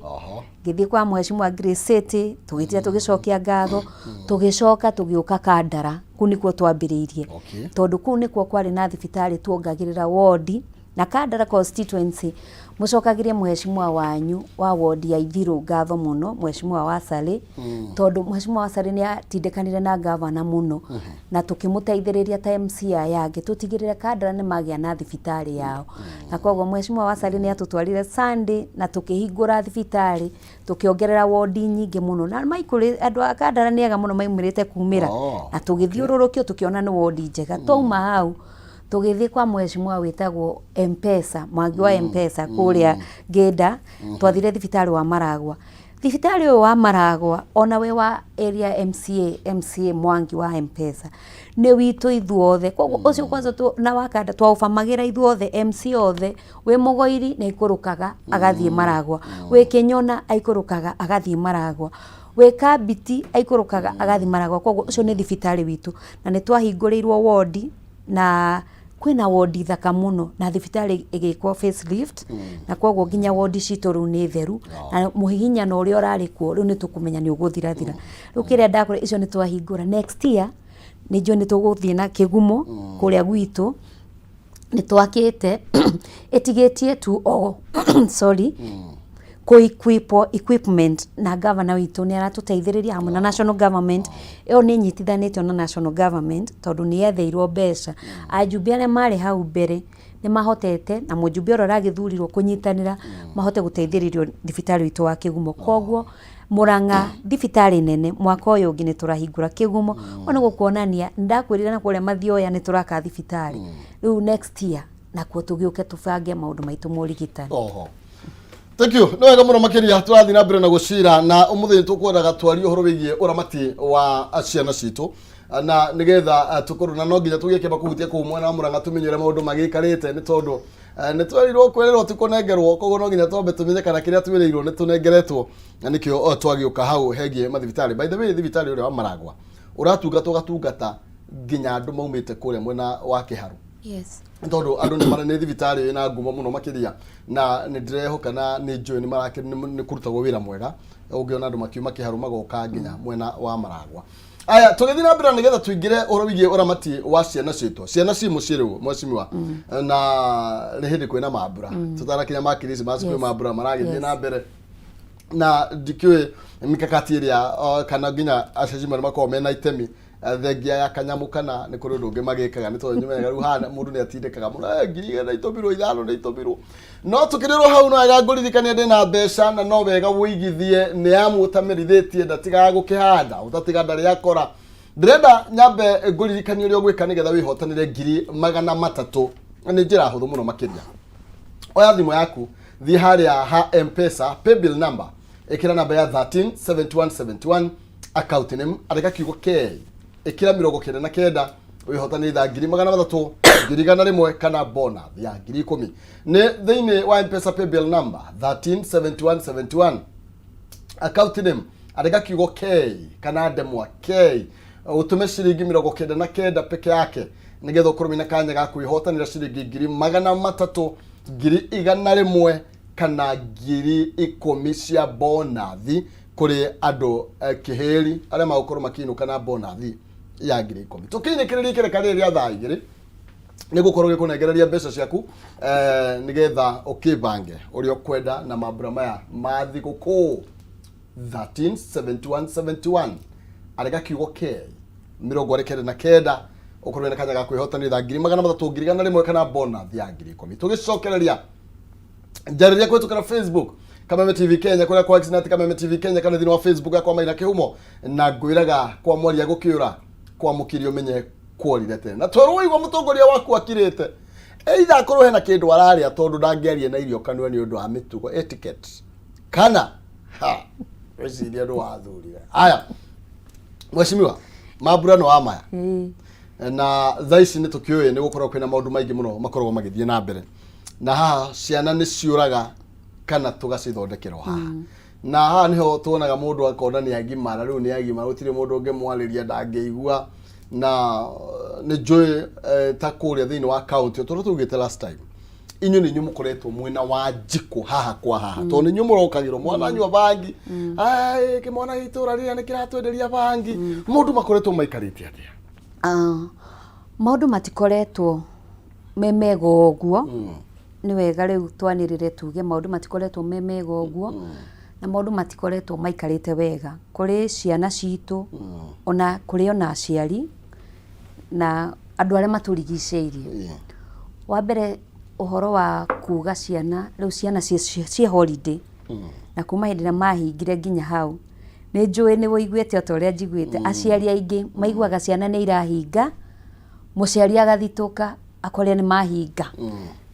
ngĩthiĩ kwa Mheshimiwa Grace City tũgĩtira tũgĩcokia ngatho tũgĩcoka tũgĩũka Kandara kũu nĩkuo twambĩrĩirie tondũ kũu nĩkuo kwarĩ na thibitarĩ tuongagĩrĩra wondi na Kandara constituency mũcokagĩrie mheshimiwa wanyu wa wondi ya Ithiru ngatho mũno mheshimiwa wa Sally tondũ mheshimiwa wa Sally nĩ atindĩkanire na gavana mũno na tũkĩmũteithĩrĩria ta MCA aya angĩ tũtigĩrĩre Kandara nĩ magĩa na thibitarĩ yao na koguo mheshimiwa wa Sally nĩ atũtwarire Sunday na tũkĩhingũra thibitarĩ tũkĩongerera wondi nyingĩ mũno na maikũrĩ andũ a Kandara nĩ ega mũno maumĩrĩte kumĩra na tũgĩthiũrũrũkio tũkĩona nĩ wondi njega twauma hau tũgĩthiĩ kwa mheshimiwa wĩtagwo Mpesa Mwangi wa Mpesa kũrĩa Ngĩnda twathire thibitarĩ wa Maragwa thibitarĩ ũyũ wa Maragwa ona wĩ wa area MCA MCA Mwangi wa Mpesa nĩ witũ ithuothe koguo ũcio kwanza na wakanda twaũbamagĩra ithuothe MCA othe wĩ Mũgoiri nĩ aikũrũkaga agathiĩ Maragwa wĩ Kĩnyona aikũrũkaga agathiĩ Maragwa wĩ Kambiti aikũrũkaga agathiĩ Maragwa koguo ũcio nĩ thibitarĩ witũ na nĩ twahingũrĩirwo wondi na kwĩna wondi thaka mũno na thibitarĩ ĩgĩkwo facelift na koguo nginya wondi citũ rĩu nĩ theru na mũhihinyano ũrĩa ũrarĩ kuo rĩu nĩ tũkũmenya nĩ ũgũthirathira rĩu kĩrĩa ndakwĩra icio nĩ twahingũra next year nĩ njũĩ nĩ tũgũthiĩ na kĩgumo kũrĩa gwitũ nĩ twakĩte ĩtigĩtie tu o sorry kũ equip equipment na governor witũ nĩ aratũteithĩrĩria hamwe na national government ĩyo nĩ ĩnyitithanĩtio na national government tondũ nĩ yetheirwo mbeca ajumbe arĩa marĩ hau mbere nĩ mahotete na mũjumbe ũrĩa ũragĩthurirwo kũnyitanĩra mahote gũteithĩrĩrio thibitarĩ witũ wa Kĩgumo koguo Murang'a thibitarĩ nene mwaka ũyũ ũngĩ nĩ tũrahingũra Kĩgumo ũguo nĩ gũkuonania ndakwĩrire na kũrĩa Mathioya nĩ tũraka thibitarĩ rĩu next year nakuo tũgĩũke tũbange maũndũ maitũ ma ũrigitani. Oho. Thank you. Nĩ wega mũno makĩria tũrathiĩ na mbere na gũcira na ũmũthĩ nĩ tũkwendaga twarie ũhoro wĩgiĩ ũramati wa ciana citũ na nĩgetha tũkorwo na no nginya tũgĩe kĩamba kũhutia kũu mwena wa Mũrang'a tũmenye ũrĩa maũndũ magĩikarĩte nĩ tondũ nĩ twerirwo kwĩrĩrwo ti kũnengerwo koguo no nginya twambe tũmenye kana kĩrĩa twĩrĩirwo nĩ tũnengeretwo na nĩkĩo twagĩũka hau hegiĩ mathibitarĩ. By the way thibitarĩ ũrĩa wa Maragwa ũratungata ũgatungata nginya andũ maumĩte kũrĩa mwena wa Kĩharũ. Yes. Tondũ andũ nĩ mara nĩ thibitarĩ ĩna ngumo mũno makĩria na nĩ ndĩrehoka na nĩ njũĩ nĩ marake nĩ kũrutagwo wĩra mwega ũngĩona andũ makiuma Kĩharũ magoka nginya mwena wa Maragwa. Aya tũgĩthiĩ na mbere nĩgetha tũingĩre ũhoro wĩgiĩ ũramati wa ciana citũ. Ciana ci mũciĩ rĩu mheshimiwa na nĩ hĩndĩ kwĩna mambura tũtanakinya ma Christmas kwĩ mambura maragĩthiĩ na mbere na ndikĩũĩ mikakati ĩrĩa kana nginya aciari nĩ makoragwo mena itemi thengia ya kanyamũ kana nĩ kũrĩ ũndũ ũngĩ magĩkaga nĩ tondũ nĩmenyaga rĩu haha mũndũ nĩ atindĩkaga mũno 10,000 itũmirwo 5 nĩ itũmirwo no tũkĩrĩrwo hau no wega ngũririkania ndĩna mbeca na no wega wũigithie nĩ amu ũtamerithĩtie ndatigaga gũkĩhanda ũtatiga ndarĩ akora ndĩrenda nyambe ngũririkanie ũrĩa ũgwĩka nĩgetha wĩhotanĩre 300,000 nĩ njĩra hũthũ mũno makĩria oya thimũ yaku thiĩ harĩa ha mpesa paybill number ĩkĩra namba ya 13 71 71 account name andĩka kiugo K ĩkĩra 99 wĩhotanĩre ithaa 300,000 100,000 kana bonus ya 10,000 nĩ thĩinĩ wa mpesa paybill number 13 71 71 account name andĩka kiugo K kana ndemwa K ũtũme ciringi 99 peke yake nĩgetha ũkorwo wĩna kanya ga kwĩhotanĩra ciringi 300,000 100,000 kana 10,000 cia bonathi kũrĩ andũ kĩhĩri arĩa magũkorwo makĩinũka na bonathi ya 10,000 tũkĩinĩkĩrĩria ikereka rĩrĩ rĩa thaa 2 nĩ gũkorwo gĩkũnengereria mbeca ciaku nĩgetha ũkĩbange ũrĩa ũkwenda na mambura maya ma thigũkũ. 13 71 71 arega kiugo K 99 ũkorwo wĩna kanya ga kwĩhotanĩra 300,000 100,000 kana bonus ya 10,000. Tũgĩcokereria njarĩria kũhĩtũkĩra Facebook Kameme TV Kenya, kũrĩa kwa Xnet Kameme TV Kenya, kana thĩinĩ wa Facebook yakwa Maina Kĩhumo, na ngwĩraga kwa mwaria gũkĩũra kwa mũkiri ũmenye kworire tene. Na twerwo waigua mũtongoria waku akirĩte, either akorwo hena kĩndũ ararĩa tondũ ndangĩaria na irio kanua nĩ ũndũ wa mĩtugo etiquette, kana ha wĩcirie ũndũ wathurire. Aya, mheshimiwa, mambura wa maya na thaa ici nĩ tũkĩũĩ nĩ gũkorwo kwĩna maũndũ maingĩ mũno makoragwo magĩthiĩ na mbere, na haha ciana nĩ ciũraga kana tũgacithondekerwo haha, na haha nĩho tuonaga mũndũ akona nĩ agimara, rĩu nĩ agimara, gũtirĩ mũndũ ũngĩmwarĩria, ndangĩigua. Na nĩ njũĩ ta kũrĩa thĩinĩ wa county, tondũ tugĩte last time inyuĩ nĩ inyuĩ mũkoretwo mwĩna wa njikũ haha kwa haha, tondũ nĩ inyuĩ mũrokagĩrwo mwana anyua bangi, ai kĩmwana gĩa itũra rĩrĩa nĩ kĩratwenderia bangi. Maũndũ makoretwo maikarĩte atĩa? Maũndũ matikoretwo me mega ũguo. Nĩ wega rĩu twanĩrĩre tuge maũndũ matikoretwo me mega ũguo, na maũndũ matikoretwo maikarĩte wega kũrĩ ciana citũ, ona kũrĩ ona aciari na andũ arĩa matũrigicĩirie. Wa mbere, ũhoro wa kuga ciana rĩu ciana ciĩ holiday, na kuma hĩndĩ ĩrĩa mahingire nginya hau, nĩ njũĩ nĩ wũiguĩte ota ũrĩa njiguĩte, aciari aingĩ maiguaga ciana nĩ irahinga, mũciari agathitũka akore nĩ mahinga,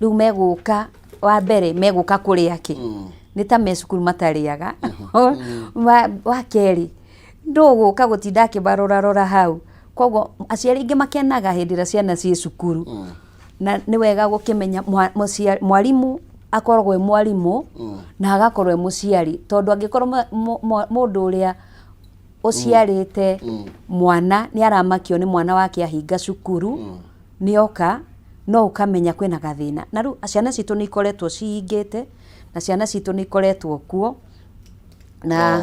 rĩu megũka wa mbere megũka kũrĩa kĩ nĩ ta me cukuru matarĩaga. Wa kerĩ, ndũgũka gũtinda akĩmarorarora hau. Koguo aciari aingĩ makenaga hĩndĩ ĩrĩa ciana ciĩ cukuru, na nĩ wega gũkĩmenya mwarimũ akoragwo e mwarimũ na agakorwo e mũciari, tondũ angĩkorwo mũndũ ũrĩa ũciarĩte mwana nĩ aramakio nĩ mwana wake ahinga cukuru nĩoka, no ũkamenya kwĩna gathĩna. Na rĩu ciana citũ nĩ ikoretwo cihingĩte, na ciana citũ nĩ ikoretwo kuo, na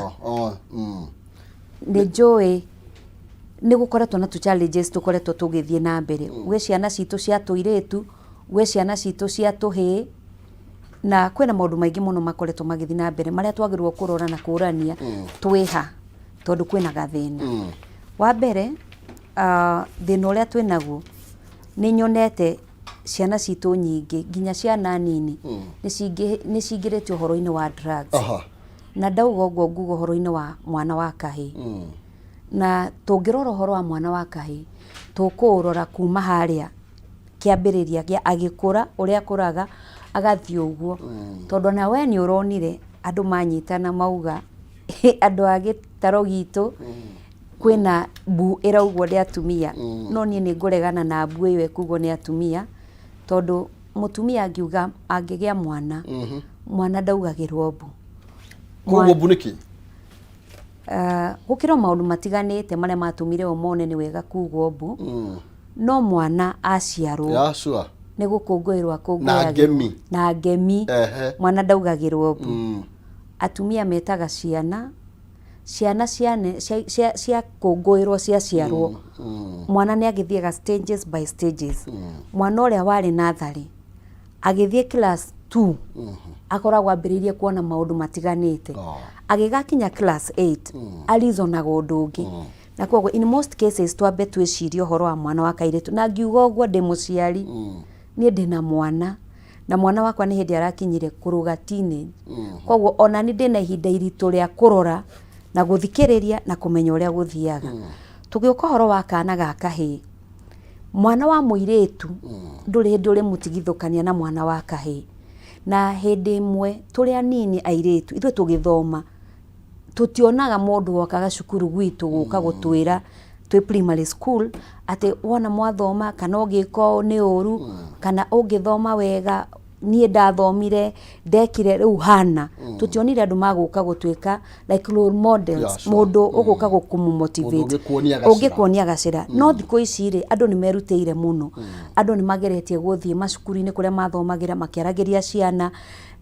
nĩ njũĩ nĩ gũkoretwo na tũ challenges tũkoretwo tũgĩthiĩ na mbere gwĩ ciana citũ cia tũirĩtu, gwĩ ciana citũ cia tũhĩĩ, na kwĩna maũndũ maingĩ mũno makoretwo magĩthiĩ na mbere marĩa twagĩrĩirwo kũrora na kũrania twĩha, tondũ kwĩna gathĩna. Wa mbere, thĩna ũrĩa twĩnaguo, nĩ nyonete ciana citũ nyingĩ, nginya ciana nini, nĩ cingĩrĩte ũhoro-inĩ wa drugs. Na ndauga ũguo nguga ũhoro-inĩ wa mwana wa kahĩĩ. Na tũngĩrora ũhoro wa mwana wa kahĩĩ, tũkũũrora kuma harĩa kĩambĩrĩria gĩa agĩkũra, ũrĩa akũraga agathiĩ ũguo, tondũ ona we nĩ ũronire andũ manyitana mauga andũ a gĩtaro gitũ kwĩna mbu ĩraugwo nĩ atumia. No niĩ nĩ ngũregana na mbu ĩyo ĩkugwo nĩ atumia, tondũ mũtumia angiuga angĩgĩa mwana, mwana ndaugagĩrwo mbu. Koguo mbu nĩkĩ? Gũkĩrĩ o maũndũ matiganĩte marĩa matũmire o mone nĩ wega kugwo mbu, no mwana aciarwo nĩ gũkũngũĩrwo akũngũyagĩrwo na ngemi. Na ngemi. Mwana ndaugagĩrwo mbu. Atumia metaga ciana, ciana ciakũngũĩrwo ciaciarwo, mwana nĩ agĩthiaga stages by stages. Mwana ũrĩa warĩ natharĩ agĩthiĩ class 2 akoragwo ambĩrĩirie kuona maũndũ matiganĩte. Agĩgakinya class 8 arizonaga ũndũ ũngĩ. Na koguo in most cases twambe twĩcirie ũhoro wa mwana wa kairĩtu. Na ngiuga ũguo ndĩ mũciari, niĩ ndĩna mwana, na mwana wakwa nĩ hĩndĩ arakinyire kũrũga teenage, koguo ona nĩ ndĩna ihinda iritũ rĩa kũrora na gũthikĩrĩria na kũmenya ũrĩa gũthiaga. Tũgĩũka ũhoro wa kana ga kahĩĩ, mwana wa mũirĩtu ndũrĩ hĩndĩ ũrĩmũtigithũkania na mwana wa kahĩĩ. Na hĩndĩ ĩmwe tũrĩ anini airĩtu ithuĩ tũgĩthoma, tũtionaga mũndũ wokaga cukuru gwitũ gũka gũtwĩra twĩ primary school atĩ wona mwathoma kana ũngĩka ũũ nĩ ũru, kana ũngĩthoma wega, niĩ ndathomire ndekire rĩu hana. Tũtionire andũ magũka gũtuĩka like role models. Mũndũ ũgũka gũkũmũ-motivate. Mũndũ ũngĩkuonia gacĩra. Ũngĩkuonia gacĩra. No thikũ ici rĩ, andũ nĩ merutĩire mũno, andũ nĩ mageretie gũthiĩ macukuru-inĩ kũrĩa mathomagĩra makĩaragĩria ciana.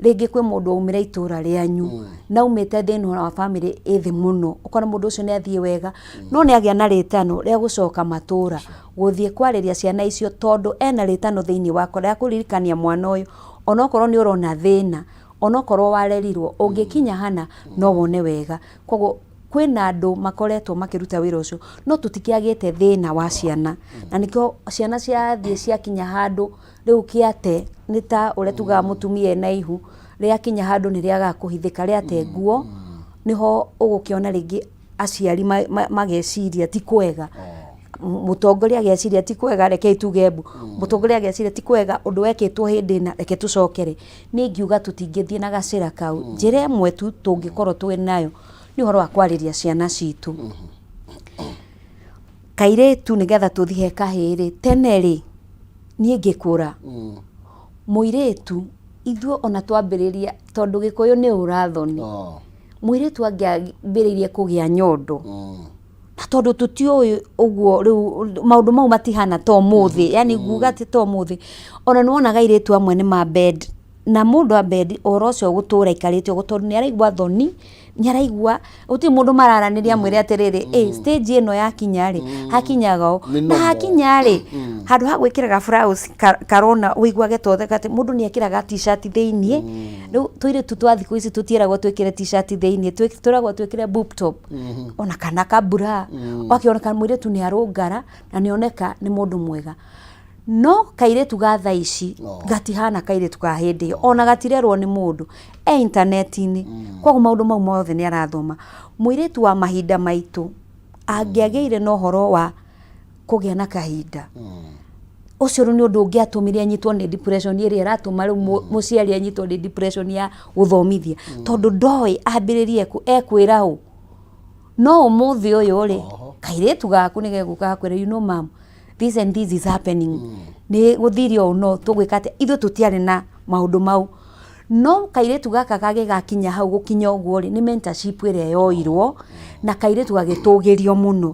Rĩngĩ kwĩ mũndũ waumĩra itũra rĩanyu na aumĩte thĩinĩ wa bamĩrĩ ĩ thĩ mũno, ũkona mũndũ ũcio nĩ athiĩ wega, no nĩ agĩa na rĩtano rĩa gũcoka matũra gũthiĩ kwarĩria ciana icio, tondũ ena rĩtano thĩinĩ wake rĩa kũririkania mwana ũyũ, onokorwo nĩ ũrona thĩna. Onokorwo warerirwo, ũngĩkinya hana no wone wega. Koguo kwĩna andũ makoretwo makĩruta wĩra ũcio, no tũtikĩagĩte thĩna wa ciana. Na nĩkĩo ciana ciathiĩ ciakinya handũ rĩu kĩate, nĩ ta ũrĩa tugaga mũtumia ena ihu, rĩakinya handũ nĩ rĩagaga kũhithĩka, rĩate nguo, nĩho ũgũkĩona rĩngĩ aciari mageciria ti kwega. Mũtongoria ageciria ti kwega rekei tuge mbu. Mũtongoria ageciria ti kwega ũndũ wekĩtwo hĩndĩ ĩna reke tũcokere. Niĩ ingiuga tũtingĩthiĩ na gacĩra kau. Njĩra ĩmwe tu tũngĩkorwo twĩ nayo nĩ ũhoro wa kwarĩria ciana citũ. Kairĩtu nĩgetha tũthiĩ he kahĩĩ rĩ, tene rĩ, niĩ ngĩkũra, mũirĩtu ithuĩ ona twambĩrĩria tondũ gĩkũyũ nĩ ũra thoni, mũirĩtu angĩambĩrĩirie kũgĩa nyondo, na tondũ tũtiũĩ ũguo rĩu maũndũ mau matihana ta ũmũthĩ, yani nguga atĩ ta ũmũthĩ, ona nĩ wonaga airĩtu amwe nĩ ma bend na mũndũ a bend ũhoro ũcio gũtũra aikarĩte ũguo tondũ nĩ araigua thoni, nĩ araigua gũtirĩ mũndũ mararanĩria amwĩre atĩrĩrĩ, ĩ stage ĩno yakinya rĩ, hakinyaga ũũ, Nĩ na normal. hakinya rĩ, handũ ha gwĩkĩra ga blouse karona ũiguage ta ũtheka atĩ mũndũ nĩ ekĩraga t-shirt thĩiniĩ, rĩu tũirĩtu twa thikũ ici tũtiĩragwo twĩkĩre t-shirt thĩiniĩ, twĩragwo twĩkĩre boob top, ona kana ka bra, ũgakĩoneka mũirĩtu nĩ arũngara na nĩ oneka nĩ mũndũ mwega. No kairĩtu ga thaa ici gatihana kairĩtu ka hĩndĩ ĩyo, ona gatirerwo nĩ mũndũ, e intaneti-inĩ, koguo maũndũ mau mothe nĩ arathoma. Mũirĩtu wa mahinda maitũ angĩagĩire na ũhoro wa kũgĩa na kahinda, ũcio rĩu nĩ ũndũ ũngĩatũmire anyitwo nĩ depression ĩrĩa ĩratũma rĩu mũciari anyitwo nĩ depression ya gũthomithia, tondũ ndoĩ ambĩrĩrie kũ, ekwĩra ũ. No ũmũthĩ ũyũ rĩ, kairĩtu gaku nĩ gegũka gakwĩre you know mum, this and this is happening nĩ gũthire ũũ no tũgwĩka atĩa ithuĩ tũtiarĩ na maũndũ mau no kairĩtu gaka kagĩgakinya hau gũkinya ũguo rĩ nĩ mentorship ĩrĩa yoirwo na kairĩtu gagĩtũgĩrio mũno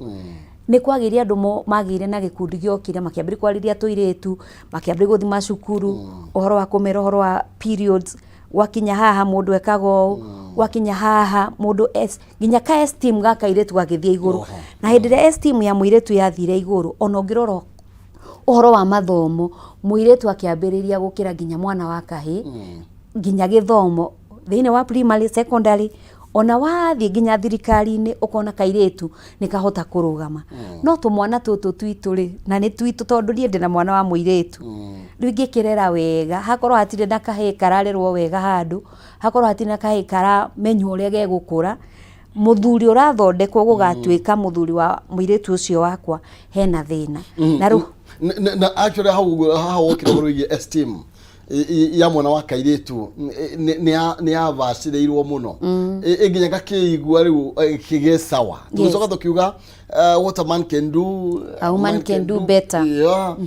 nĩ kwagĩire andũ magĩire na gĩkundi gĩokire makĩambĩrĩria kwarĩria tũirĩtu makĩambĩrĩria gũthiĩ macukuru ũhoro wa kũmera ũhoro wa periods gwakinya haha mũndũ ekaga ũũ gwakinya haha mũndũ nginya ka esteem ga kairĩtu gagĩthiĩ igũrũ na hĩndĩ ĩrĩa esteem ya mũirĩtu yathire igũrũ ona ũngĩrora ũhoro wa mathomo mũirĩtu akĩambĩrĩria gũkĩra nginya mwana wa kahĩĩ nginya gĩthomo thĩinĩ wa primary secondary ona wathiĩ nginya thirikari-inĩ ũkona kairĩtu nĩ kahota kũrũgama no tũmwana tũtũ twitũ rĩ na nĩ twitũ tondũ niĩ ndĩna mwana wa mũirĩtu rĩu ingĩkĩrera wega hakorwo hatirĩ na kahĩĩ kararerwo wega handũ hakorwo hatirĩ na kahĩĩ karamenywo ũrĩa gegũkũra, mũthuri ũrathondekwo gũgatuĩka mũthuri wa mũirĩtu ũcio wakwa hena thĩna. Na rĩu Na actually hau ũguo haha wokire ũhoro wĩgiĩ esteem ya mwana wa kairĩtu nĩ yabacĩrĩirwo mũno nginya gakĩigua rĩu kĩgĩ sawa tũgĩcoka tũkiuga what a man can do A woman can do better. Yeah.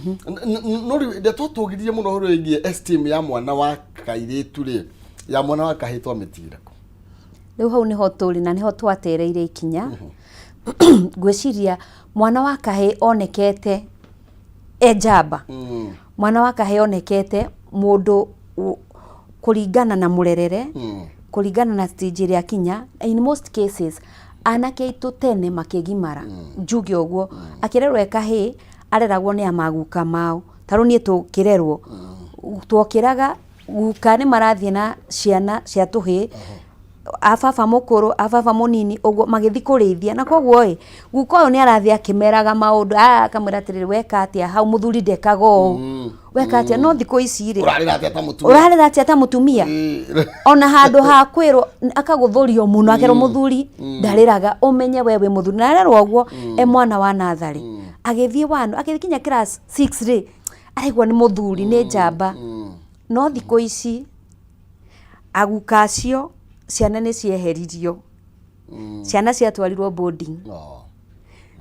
No rĩu rĩrĩa twatũgĩririe mũno ũhoro wĩgiĩ esteem ya mwana wa kairĩtu rĩ ya mwana wa kahĩĩ twamĩtigire kũ? Rĩu hau nĩho tũrĩ na nĩho twatereire ikinya. Ngwĩciria mwana wa kahĩĩ onekete e njamba. Mwana wa kahĩĩ onekete mũndũ kũringana na mũrerere, kũringana na stage ĩrĩa akinya, in most cases anake aitũ tene makĩgimara, njuge ũguo, akĩrerwo e kahĩĩ areragwo nĩ amaguka mao. Ta rĩu niĩ tũkĩrerwo, twokĩraga guka nĩ marathiĩ na ciana cia tũhĩĩ, a baba mũkũrũ, a baba mũnini ũguo magĩthiĩ kũrĩithia. Na koguo ĩ, guka ũyũ nĩ arathiĩ akĩmeraga maũndũ, akamwĩra atĩrĩrĩ weka atĩa hau mũthuri ndekaga ũũ, weka atĩa. No thikũ ici rĩ, Ũrarĩra atĩa ta mũtumia? Ũrarĩra atĩa ta mũtumia? Ona handũ ha kwĩrwo, akagũthũrio mũno, akerwo mũthuri ndarĩraga, ũmenye we wĩ mũthuri. Na arerwo ũguo e mwana wa natharĩ. Agĩthiĩ one, agĩkinya class 6 rĩ, araigua nĩ mũthuri, nĩ njamba. No thikũ ici, aguka acio ciana nĩ cieheririo. Ciana ciatwarirwo boarding.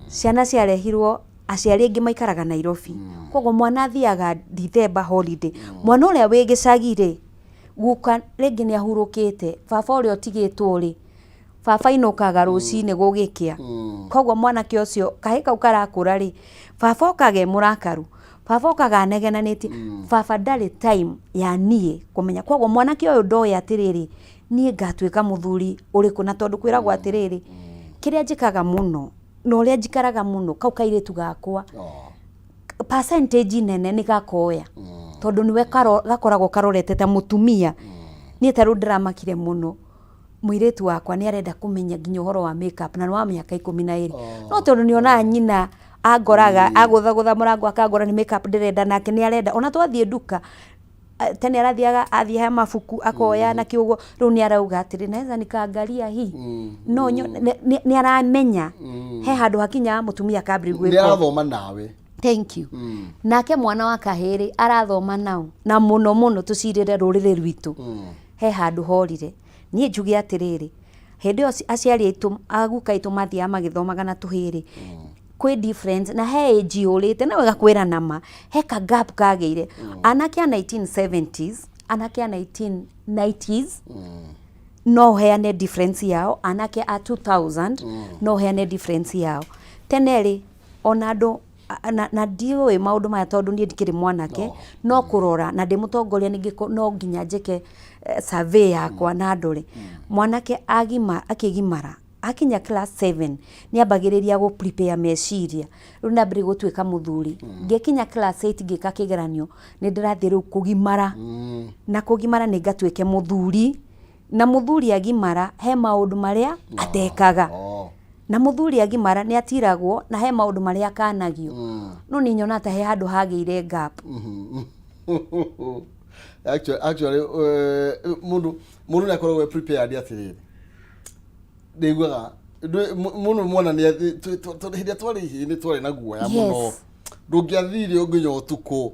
Ciana ciarehirwo, aciari aingĩ maikaraga Nairobi. Koguo mwana athiaga December holiday. Mwana ũrĩa wĩ gĩcagi rĩ, guka rĩngĩ nĩ ahurũkĩte, baba ũrĩa ũtigĩtwo rĩ, baba ainũkaga rũcinĩ gũgĩkĩa. Koguo mwanake ũcio, kahĩĩ kau karakũra rĩ, baba okaga e mũrakaru, baba okaga anegenanĩtie, baba ndarĩ time ya niĩ kũmenya. Koguo mwanake ũyũ ndoĩ atĩrĩrĩ, niĩ ngatuĩka mũthuri ũrĩkũ, na tondũ kwĩragwo atĩrĩrĩ, kĩrĩa njĩkaga mũno na ũrĩa njikaraga mũno, kau kairĩtu gakwa, percentage nene nĩ gakoya, tondũ nĩwe gakoragwo karorete ta mũtumia. Niĩ ta rĩu ndĩramakire mũno mũirĩtu wakwa nĩ arenda kũmenya nginya ũhoro wa makeup na nĩ wa mĩaka 12. No tondũ nĩ onaga nyina angoraga agũthagũtha mũrango akangora nĩ makeup ndĩrenda, nake nĩ arenda. Ona twathiĩ nduka tene arathiaga athiĩ he mabuku akoya na kĩũguo, rĩu nĩ arauga atĩrĩ, naweza nikaangalia hii no nĩ aramenya he handũ hakinyaga mũtumia akambĩrĩria gwĩka. Nĩ arathoma nawe. Thank you. Nake mwana wa kahĩrĩ arathoma nao na mũno mũno tũcirĩre rũrĩrĩ rwitũ he handũ horire. Niĩ njuge atĩrĩrĩ, hĩndĩ ĩyo aciari aitũ, aguka aitũ mathiaga magĩthomaga na tũhĩrĩ, kwĩ difference na he age yũrĩte na wega kwĩrana ma he ka gap kagĩire. Anake a 1970s, anake a 1990s no ũheane difference yao, anake a 2000 no ũheane difference yao. Tene rĩ, ona andũ na ndiũĩ maũndũ maya tondũ niĩ ndikĩrĩ mwanake, no kũrora na ndĩ mũtongoria ningĩ no nginya njĩke survey yakwa na ndore. Mwanake agima akĩgimara akinya class 7 nĩ ambagĩrĩria gũ prepare meciria, rĩu nĩ ambĩrĩria gũtuĩka mũthuri. Ngĩkinya class 8 ngĩka kĩgeranio, nĩ ndĩrathiĩ rĩu kũgimara, na kũgimara nĩ ngatuĩke mũthuri, na mũthuri agimara he maũndũ marĩa atekaga. Na mũthuri agimara nĩ atiragwo na he maũndũ marĩa akanagio. No niĩ nyonaga ta he handũ hagĩire gap. Actually, mũndũ nĩ akoragwo e prepared atĩrĩrĩ, ndĩiguaga mũno mwana nĩ hĩndĩ ĩrĩa twarĩ ihĩĩ nĩ twarĩ na guoya mũno. Ndũngĩathire nginya ũtukũ.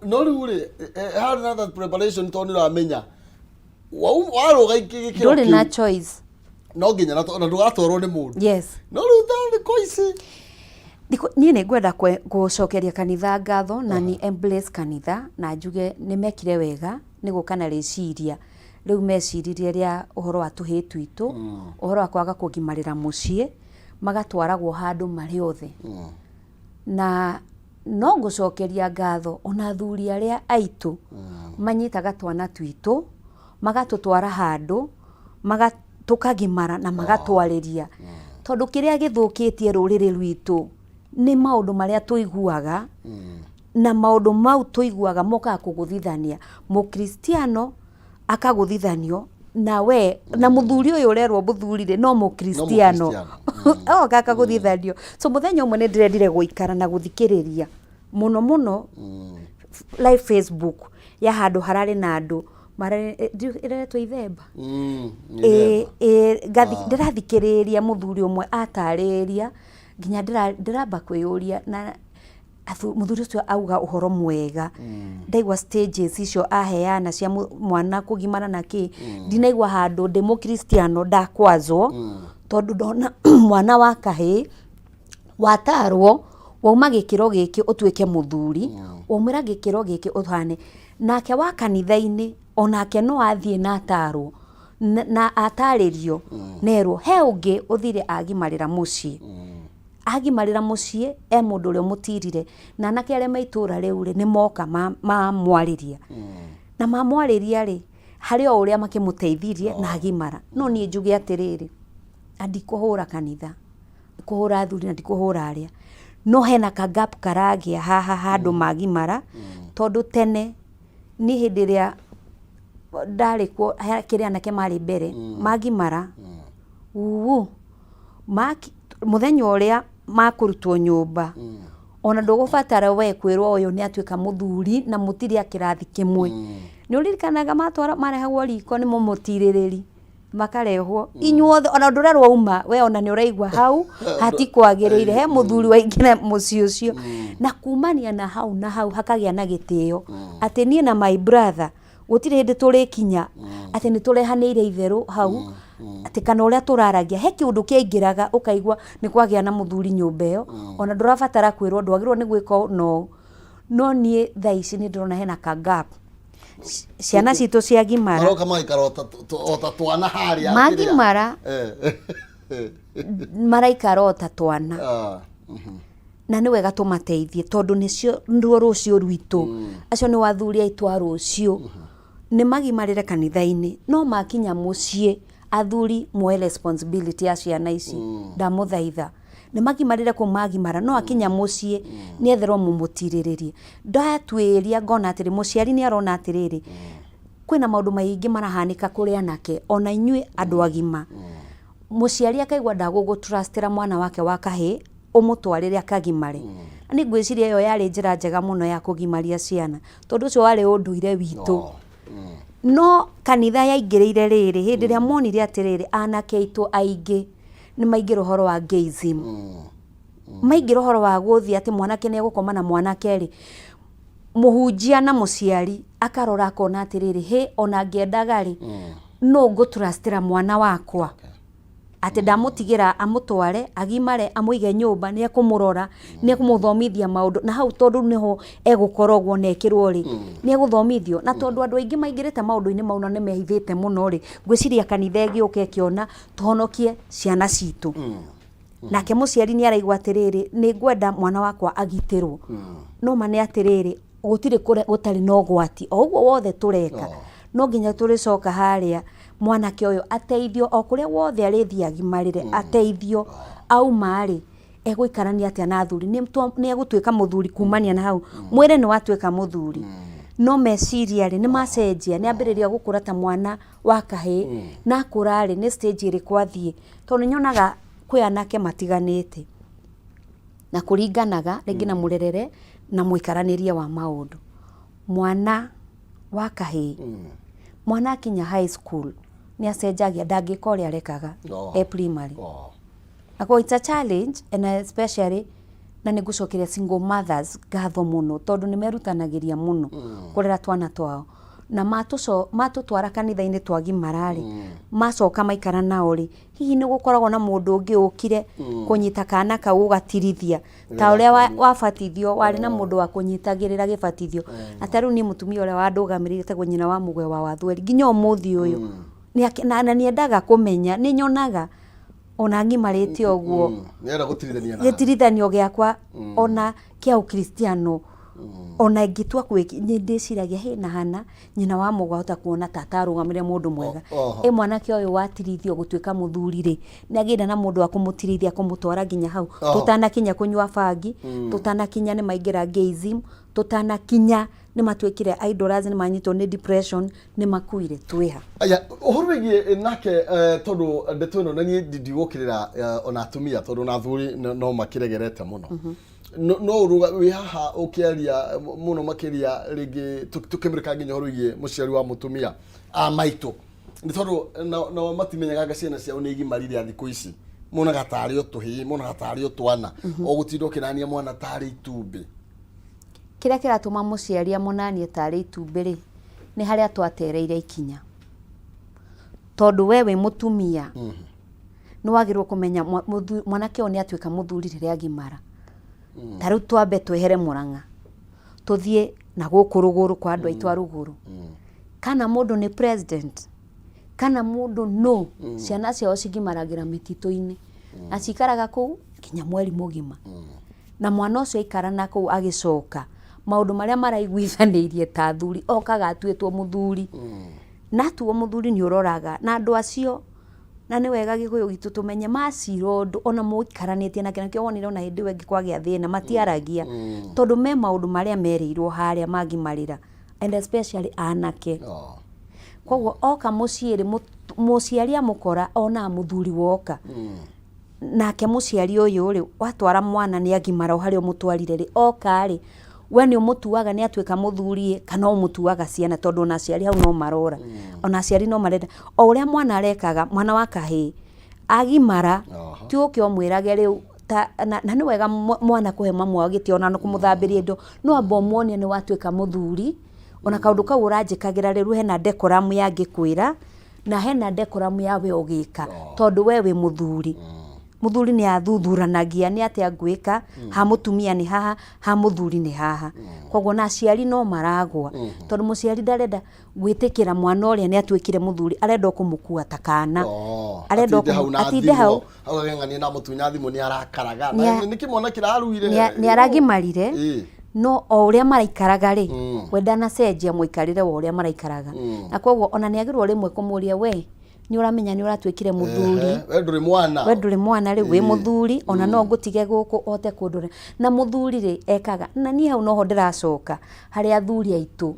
No rĩu rĩ, harĩ na that preparation tondũ nĩ ũramenya warũga gĩkĩro ndũrĩ na kĩu choice. No nginya na ndũgatwarwo nĩ mũndũ. No rĩu thikũ ici Niĩ nĩ ngwenda gũcokeria kanitha ngatho na nĩ embrace kanitha na njuge nĩ mekire wega nĩ gũka na rĩciria rĩu meciririe rĩa ũhoro wa tũhĩĩ twitũ, ũhoro wa kwaga kũgimarĩra mũciĩ, magatwaragwo handũ marĩ othe. Na no ngũcokeria ngatho ona athuri arĩa aitũ manyitaga twana twitũ magatũtwara handũ tũkagimara na magatwarĩria, tondũ kĩrĩa gĩthũkĩtie rũrĩrĩ rwitũ nĩ maũndũ marĩa tũiguaga, na maũndũ mau tũiguaga mokaga kũgũthithania mũkristiano akagũthithanio na we na mũthuri ũyũ ũrerwo mũthuri rĩ no mũkristiano oka akagũthithanio. So mũthenya ũmwe nĩ ndĩrendire gũikara na gũthikĩrĩria mũno mũno live Facebook ya handũ hararĩ na andũ mararĩ ĩreretwo ithemba. Ĩ ĩ ndĩrathikĩrĩria mũthuri ũmwe atarĩria nginya ndĩramba kwĩyũria na mũthuri ũcio auga ũhoro mwega. Ndaigua stages icio aheana cia mwana kũgimara na kĩ, ndinaigua handũ ndĩ mũkristiano ndakwazwo, tondũ ndona mwana wa kahĩĩ watarwo wauma gĩkĩro gĩkĩ ũtuĩke mũthuri, waumĩra gĩkĩro gĩkĩ ũhane nake wa kanitha-inĩ, onake no athiĩ na atarwo na atarĩrio nerwo he ũngĩ ũthire agimarĩra mũciĩ, agimarĩra mũciĩ e mũndũ ũrĩa ũmũtirire, na anake arĩa me itũra rĩu rĩ nĩ moka mamwarĩria, na mamwarĩria rĩ harĩ o ũrĩa makĩmũteithirie na agimara. No niĩ njuge atĩrĩrĩ, na ndikũhũra kanitha, kũhũra athuri na ndikũhũra arĩa, no hena ka gap karagĩa haha handũ magimara, tondũ tene niĩ hĩndĩ ĩrĩa ndarĩ kuo kĩrĩa anake marĩ mbere magimara uu mũthenya ũrĩa makũrutwo nyũmba, ona ndũgũbatara we kwĩrwo ũyũ nĩ atuĩka mũthuri na mũtirĩ a kĩrathi kĩmwe. Nĩ ũririkanaga matwara marehagwo riko nĩ mũmũtirĩrĩri, makarehwo inyuothe, ona ndũrerwo uma we, ona nĩ ũraigua hau hatikwagĩrĩire, he mũthuri waingĩra mũciĩ ũcio, na kumania na hau na hau hakagĩa na gĩtĩo atĩ niĩ na my brother gũtirĩ hĩndĩ tũrĩkinya atĩ nĩ tũrehanĩire itherũ hau, atĩ kana ũrĩa tũraragia he kĩũndũ kĩaingĩraga ũkaigua nĩ kwagĩa na mũthuri nyũmba ĩyo, ona ndũrabatara kwĩrwo ndwagĩrĩirwo nĩ gwĩka ũũ na ũũ. No niĩ thaa ici nĩ ndĩrona hena ka gap, ciana citũ ciagimara Maroka magaikara o ta twana harĩa kĩrĩa. Magimara maraikara o ta twana. Na nĩ wega tũmateithie tondũ nĩcio nĩruo rũciũ rwitũ, acio nĩ athuri aitũ a rũciũ. Nĩ magimarĩre kanitha-inĩ, no makinya mũciĩ athuri moe responsibility ya ciana ici. Ndamũthaitha, nĩ magimarĩre kũu magimara, no akinya mũciĩ nĩ etherwo mũmũtirĩrĩrie. Ndatuĩria ngona atĩrĩ, mũciari nĩ arona atĩrĩrĩ, Kwĩna maũndũ maingĩ marahanĩka kũrĩ anake ona inyuĩ andũ agima. Mũciari akaigua ndagũgũtrustĩra mwana wake wa kahĩĩ ũmũtwarĩre akagimare. Na nĩ ngwĩciria ĩyo yarĩ njĩra njega mũno ya kũgimaria ciana tondũ ũcio warĩ ũndũire witũ. No kanitha yaingĩrĩire rĩrĩ, hĩndĩ ĩrĩa monire atĩrĩrĩ, anake aitũ aingĩ nĩ maingĩra ũhoro wa gayism. Maingĩra ũhoro wa gũthiĩ atĩ mwanake nĩ egũkoma na mwanake rĩ, mũhunjia na mũciari akarora akona atĩrĩrĩ, hĩ ona ngĩendaga rĩ, nũ ngũtrustĩra mwana wakwa? Atĩ ndamũtigĩra amũtware agimare amũige nyũmba nĩ ekũmũrora nĩ ekũmũthomithia maũndũ na hau tondũ nĩho egũkora ũguo na ekĩrwo rĩ nĩ egũthomithio na tondũ andũ aingĩ maingĩrĩte maũndũ-inĩ mau na nĩ mehithĩte mũno rĩ ngwĩciria kanitha ĩgĩũka ĩkĩona tũhonokie ciana citũ nake mũciari nĩ araigua atĩrĩrĩ nĩ ngwenda mwana wakwa agitĩrwo no ma nĩ atĩrĩrĩ gũtirĩ gũtarĩ na ũgwati o ũguo wothe tũreka no nginya tũrĩcoka harĩa mwanake ũyũ ateithio o kũrĩa wothe arĩthiĩ agimarĩre ateithio auma rĩ egũikarania atĩa na athuri nĩ egũtuĩka mũthuri kumania na hau mwĩrĩ nĩ watuĩka mũthuri no meciria rĩ nĩ macenjia nĩ ambĩrĩria gũkũra ta mwana wa kahĩĩ na akũra rĩ nĩ stage ĩrĩkũ athiĩ tondũ nĩ nyonaga kwĩ anake matiganĩte na kũringanaga rĩngĩ na mũrerere na mũikaranĩrie wa maũndũ mwana wa kahĩĩ mwana akinya high school nĩ acenjagia ndangĩka ũrĩa arekaga Oh. e primary Oh. na kwa it's a challenge and especially na nĩ ngũcokeria single mothers ngatho mũno tondũ nĩ merutanagĩria mũno kũrera twana twao na matũtwara kanitha-inĩ twagimara rĩ macoka maikara nao rĩ hihi nĩ gũkoragwo na mũndũ ũngĩ ũkire kũnyita kana kau ũgatirithia ta ũrĩa wabatithio warĩ na mũndũ wa kũnyitagĩrĩra gĩbatithio na ta rĩu niĩ mũtumia ũrĩa wandũgamĩrĩire etagwo nyina wa mũgwe wa Wathweri nginya ũmũthĩ ũyũ na nĩendaga kũmenya nĩ nyonaga ona ng'imarĩte ũguo Nĩenda gũtirithania na gĩtirithanio gĩakwa ona kĩa ũkristiano ona ingĩtua kwĩki nĩ ndĩciragia hĩ na hana nyina wa mũgwa ahota kuona ta atarũgamĩrĩre mũndũ mwega Oho. ĩ mwanake ũyũ watirithio gũtuĩka mũthuri rĩ nĩ agĩire na mũndũ wa kũmũtirithia kũmũtwara nginya hau Oho. tũtanakinya kũnyua bangi tũtanakinya nĩ maingĩra gayism tũtanakinya nĩ matuĩkire idlers nĩ manyitwo nĩ depression nĩ makuire twĩha Aya, ũhoro wĩgiĩ nake eh, tondũ ndeto ĩno na niĩ ndigũkĩrĩra eh, ona atumia tondũ na athuri no no makĩregerete mũno no no ũruga wĩ haha ũkĩaria mũno makĩria rĩngĩ tũkĩmũrĩka nginya ũhoro wĩgiĩ mũciari wa mũtumia a maitũ nĩ tondũ nao nao matimenyaga anga ciana ciao nĩ igimarire thikũ ici monaga tarĩ o tũhĩĩ monaga tarĩ o twana o gũtinda ũkĩnania mwana tarĩ itumbĩ Kĩrĩa kĩratũma mũciari amũnanie tarĩ itumbĩ rĩ, nĩ harĩa twatereire ikinya. Tondũ we wĩ mũtumia, nĩ wagĩrĩirwo kũmenya mwanake ũyũ nĩ atuĩka mũthuri rĩrĩa agimara. Ta rĩu twambe twehere Mũrang'a, tũthiĩ na gũkũ rũgũrũ kwa andũ aitũ a rũgũrũ. Kana mũndũ nĩ president, kana mũndũ nũ, ciana ciao cigimaragĩra mĩtitũ-inĩ. Na cikaraga kũu nginya mweri mũgima. Na mwana ũcio aikara na kũu agĩcoka, maũndũ marĩa maraiguithanĩirie ta athuri, okaga atuĩtwo mũthuri. Na atuo mũthuri nĩ ũroraga, na andũ acio na nĩ wega gĩkũyũ gitũ tũmenye macira ũndũ ona mũikaranĩtie nake nakĩo wonire ona hĩndĩ ĩyo ĩngĩ kwagĩa thĩna matiaragia tondũ me maũndũ marĩa merĩirwo harĩa mangimarĩra and especially anake Oh. koguo oka mũciĩ rĩ mũciari amũkora onaga mũthuri woka nake mũciari ũyũ rĩ watwara mwana nĩ agimara o harĩa ũmũtwarire rĩ oka rĩ we nĩ ũmũtuaga nĩ atuĩka mũthuri ĩ kana ũmũtuaga ciana tondũ ona aciari hau no marora ona aciari no marenda o ũrĩa mwana arekaga mwana wa kahĩĩ agimara Aha. ti ũke ũmwĩrage rĩu ta, na, na nĩ wega mwana kũhe mamu wao gĩtĩo ona kũmũthambĩria indo no amba ũmuonie nĩ watuĩka mũthuri ona kaũndũ kau ũranjĩkagĩra rĩu hena decorum ya ngĩkwĩra na hena decorum ya we ũgĩka tondũ we wĩ mũthuri mũthuri nĩ athuthuranagia nĩ atĩa ngwĩka ha mũtumia nĩ haha ha mũthuri nĩ haha koguo na aciari no maragwa tondũ mũciari ndarenda gwĩtĩkĩra mwana ũrĩa nĩ atuĩkire mũthuri arenda o kũmũkua ta kana Oh, arenda o atinde hau na atinde thimũ, hau hau ageng'ania na mũtunya thimũ nĩ arakaraga Nĩ a- na nĩ kĩmwana kĩraruire nĩ aragimarire Ĩ. no o ũrĩa maraikaraga rĩ we ndanacenjia mũikarĩre wa ũrĩa maraikaraga na koguo ona nĩ agĩrĩirwo rĩmwe kũmũria we Nĩ ũramenya nĩ ũratuĩkire mũthuri. Ehe, we ndũrĩ mwana. We ndũrĩ mwana rĩu, wĩ mũthuri, ona no ngũtige gũkũ ũhote kũndora. Na mũthuri rĩ, ekaga na niĩ hau noho ndĩracoka harĩ athuri aitũ.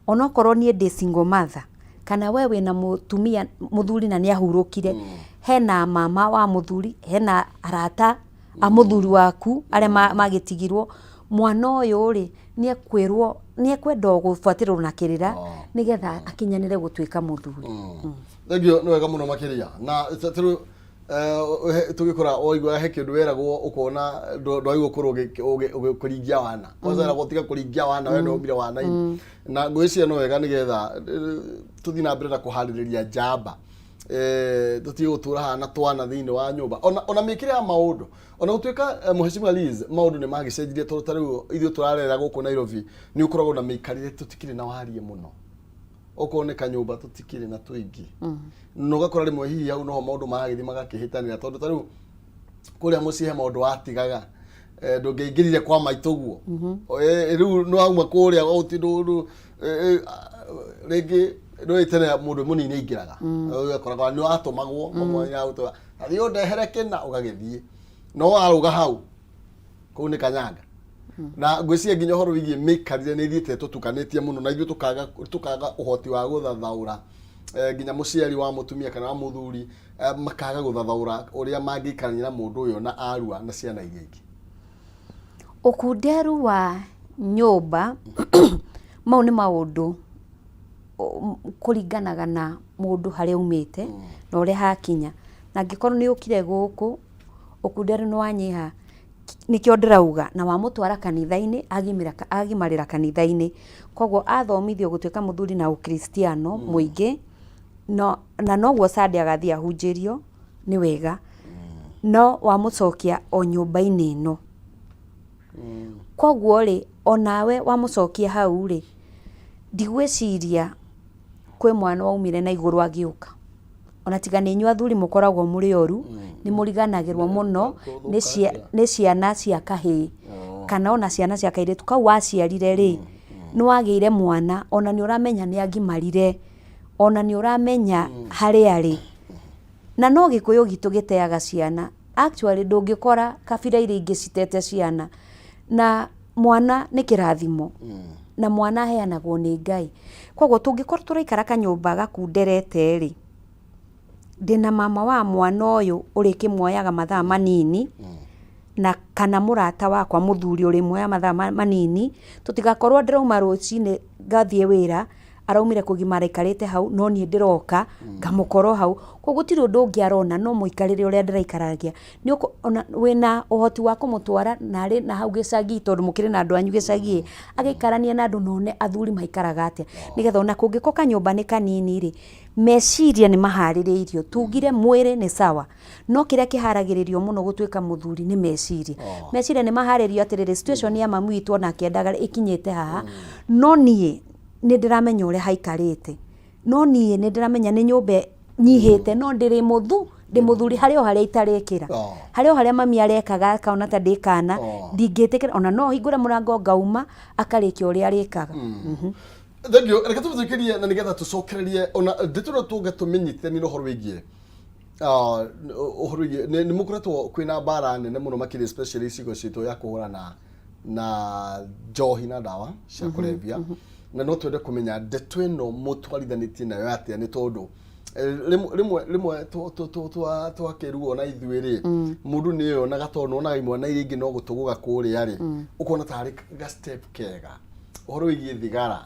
Onokorwo niĩ ndĩ single mother, kana we wĩna mũtumia mũthuri na nĩ ahurũkire, hena mama wa mũthuri, hena arata a mũthuri waku arĩa magĩtigirwo. Mwana ũyũ rĩ, nĩ ekwĩrwo, nĩ ekwenda gũbuatĩrĩrwo na kĩrĩra nĩgetha akinyanĩre gũtuĩka mũthuri. Thengiũ, nĩ wega mũno makĩria. Na tarĩu tũgĩkũra waiguaga he kĩndũ weragwo ũkona ndwagĩrĩirwo gũkorwo ũkĩringia wana. Kwanza weragwo tiga kũringia wana, we ndwaumire wana-inĩ. Na ngwĩciria no wega nĩgetha tũthiĩ na mbere na kũharĩrĩria njamba. Tũtige gũtũra haha na twana thĩinĩ wa nyũmba. Ona mĩkĩre ya maũndũ. Ona gũtuĩka, Mheshimiwa Liz, maũndũ nĩ magĩcenjirie tondũ ta rĩu ithuĩ tũrarera gũkũ Nairobi nĩ ũkoragwo na mĩikarĩre, tũtikĩrĩ na wariĩ mũno. Okorwo nĩ kanyũmba tũtikĩrĩ na tũingĩ. Na ũgakora rĩmwe hihi hau noho maũndũ maragĩthiĩ magakĩhĩtanĩra tondũ ta rĩu kũrĩa mũciĩ he maũndũ watigaga, ndũngĩaingĩrire kwa maitũguo. Rĩu nĩ wauma kũrĩa rĩngĩ nĩ tene mũndũ mũnini aingĩraga. Ũgakoraga nĩ watũmagwo mamwe, athiĩ ũndehere kĩna, ũgagĩthiĩ no warũga hau kũu nĩ kanyanga. Na ngwĩciria nginya ũhoro wĩgiĩ mĩikarĩre nĩ ithiĩte tũtukanĩtie mũno na ithuĩ tũkaga ũhoti wa gũthathaũra, nginya mũciari wa mũtumia kana wa mũthuri, makaga gũthathaũra ũrĩa mangĩikarania na mũndũ ũyũ na arua na ciana iria ingĩ. Ũkunderu wa nyũmba, mau nĩ maũndũ kũringanaga na mũndũ harĩa aumĩte na ũrĩa hakinya. Na angĩkorwo nĩ ũkire gũkũ ũkunderu nĩ wanyiha, nĩkĩo ndĩrauga na wamũtwara kanitha-inĩ, agimarĩra kanitha-inĩ. Koguo athomithio gũtuĩka mũthuri na ũkristiano mũingĩ, na noguo Sunday agathiĩ ahunjĩrio, nĩ wega. No wamũcokia o nyũmba-inĩ ĩno. Koguo rĩ, onawe wamũcokia hau rĩ, ndigwĩciria kwĩ mwana waumire na igũrũ agĩũka. Ona tiga nĩ inyuĩ athuri mũkoragwo mũrĩ oru, nĩ mũriganagĩrwo mũno nĩ ciana cia kahĩĩ kana ona ciana cia kairĩtu. Kau waciarire rĩ, nĩ wagĩire mwana ona nĩ ũramenya nĩ agimarire, ona nĩ ũramenya harĩa arĩ. Na no Gĩkũyũ gitũ gĩteaga ciana. Actually ndũngĩkora kabira iria ingĩ citete ciana. Na mwana nĩ kĩrathimo na mwana aheanagwo nĩ Ngai. Koguo tũngĩkorwo tũraikara kanyũmba gakunderete rĩ, ndĩna mama wa mwana ũyũ ũrĩkĩmuoyaga mathaa manini, na kana mũrata wakwa mũthuri ũrĩmuoyaga mathaa manini, tũtigakorwo ndĩrauma rũcinĩ ngathiĩ wĩra, araumire kũgimara aikarĩte hau, no niĩ ndĩroka ngamũkora o hau. Koguo gũtirĩ ũndũ ũngĩ arona no mũikarĩre ũrĩa ndĩraikaragia. Ona wĩna ũhoti wa kũmũtwara narĩ na hau gĩcagi tondũ mũkĩrĩ na andũ anyu gĩcagi ĩ, agĩikaranie na andũ na one athuri maikaraga atĩa. Nĩgetha ona kũngĩkorwo kanyũmba nĩ kanini rĩ, meciria nĩ maharĩrĩirio. Tugire mwĩrĩ nĩ sawa, no kĩrĩa kĩharagĩrĩrio mũno gũtuĩka mũthuri nĩ meciria. Meciria nĩ maharĩrĩirio atĩrĩrĩ, situation ya mami witũ ona akĩendaga ĩkinyĩte haha, no niĩ nĩ ndĩramenya ũrĩa haikarĩte. No niĩ nĩ ndĩramenya nĩ nyũmba nyihĩte, no ndĩrĩ mũthu ndĩ mũthuri harĩ o harĩa itarĩkĩra. Harĩ o harĩa mami arekaga akona ta ndĩ kana, ndingĩtĩkĩra ona no hingũre mũrango ngauma akarĩkia ũrĩa arĩkaga. Thank you. Reke tũmũthikĩrie na nĩgetha tũcokererie ona ndeto ĩno tũnge tũmĩnyitithanie na ũhoro wĩgiĩ nĩ mũkoretwo kwĩna mbara nene mũno makĩria, especially icigo citũ, ya kũhũrana na njohi na ndawa cia kũrebia, na no twende kũmenya ndeto ĩno mũtwarithanĩtie nayo atĩa, nĩ tondũ rĩmwe twakĩruo na ithuĩ rĩ, mũndũ nĩ yonaga tondũ nĩwonaga imwana iria ingĩ no gũtũgũga kũrĩa rĩ, ũkona tarĩ ga step kega. Ũhoro wĩgiĩ thigara,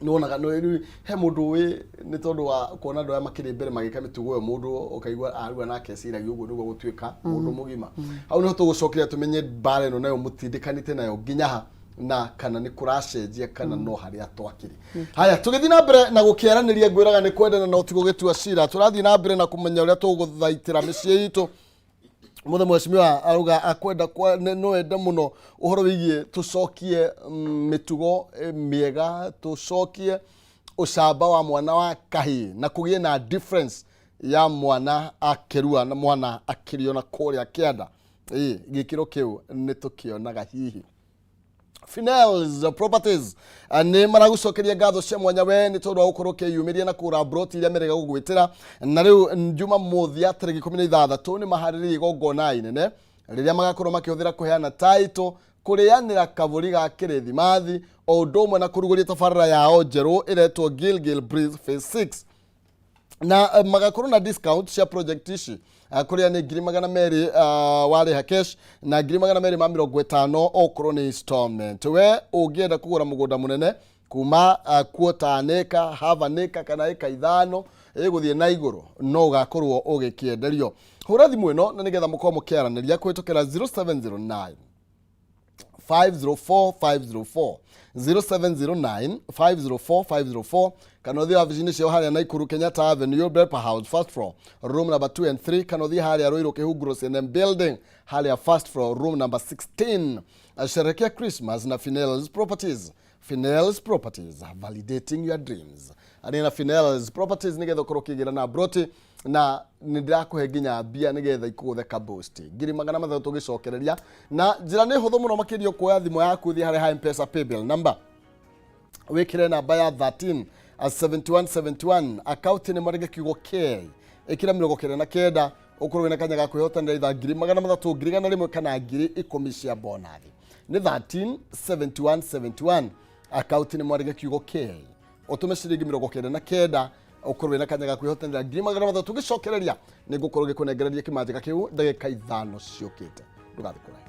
nĩwonaga rĩu he mũndũ ũĩ nĩ tondũ wa kuona andũ aya makĩrĩ mbere magĩka mĩtugo ĩyo, mũndũ ũkaigua arua nake eciragia ũguo nĩguo gũtuĩka mũndũ mũgima. Hau nĩho tũgũcokeria tũmenye mbara ĩno nayo mũtindĩkanĩte nayo nginya ha, na kana nĩ kũracenjia kana no harĩa twakĩrĩ. Haya, tũgĩthiĩ na mbere na gũkĩaranĩria, ngwĩraga nĩ kwendana na ũtigo gĩtua cira. Tũrathiĩ na mbere na kũmenya ũrĩa tũgũthaitĩra mĩciĩ itũ. Mũthĩ mheshimiwa arauga akwenda no ende mũno ũhoro wĩgiĩ tũcokie mĩtugo mĩega, tũcokie ũcamba wa mwana wa kahĩĩ na kũgĩe na difference ya mwana akĩrua na mwana akĩrio na kũrĩa kĩanda. Ĩ gĩkĩro kĩu nĩ tũkĩonaga hihi? Finels Properties nĩ maragũcokeria ngatho cia mwanya we nĩ tondũ wa gũkorwo ũkĩyumĩria na kũgũra broti iria merĩga gũgwĩtĩra. Na rĩu Jumamothi ya tarĩki 16 nĩ maharĩrĩirie igongona inene rĩrĩa magakorwo makĩhũthĩra kũheana title, kũrĩanĩra kabũri ga kĩrĩthimathi, o ũndũ ũmwe na kũrugũria tabarĩra yao njerũ ĩretwo Gilgil Breeze Phase 6, na magakorwo na discount cia project ici, kũrĩa nĩ 200,000 warĩha cash na 250,000 okorwo nĩ installment. We ũngĩenda kũgũra mũgũnda mũnene kuma quarter an acre, half an acre kana ĩka 5 ĩgũthiĩ na igũrũ, no ũgakorwo ũgĩkĩenderio. Hũra thimũ ĩno na nĩgetha mũkorwo mũkĩaranĩria kũhĩtũkĩra 0709 504 504, 0709 504 504, kana ũthiĩ wabici-inĩ ciao harĩa Naikuru, Kenyatta Avenue, Belpa House, first floor, room number 2 and 3, kana ũthiĩ harĩa Ruiru, Kĩhunguro, CNM building, harĩa first floor, room number 16. Sherekea Christmas na Finels Properties. Finels Properties, validating your dreams. Arĩ na Finels Properties nĩgetha ũkorwo ũkĩgĩra na broti, na nĩ ndĩrakũhe nginya mbia nĩgetha ikũgũthe kaboost 300,000. Tũgĩcokereria na njĩra nĩ hũthũ mũno makĩria, ũkuoya thimũ yaku, ũthiĩ harĩa ha M-Pesa paybill number, wĩkĩre namba ya 13 7171, akaunti nĩ marĩge kiugo K, ĩkĩra 99, ũkorwo wĩna kanya ga kwĩhotanĩra itha 300,000, 100,000 kana 10,000 cia bonathi. Nĩ 13 71 71, akaunti nĩ mwarĩge kiugo K, ũtũme ciringi 99, ũkorwo wĩna kanya ga kwĩhotanĩra 300,000. Tũgĩcokereria nĩ ngũkorwo ngĩkũnengereria kĩmanjĩka kĩu ndagĩka 5 ciũkĩte. Ndũgathiĩ kũraihu.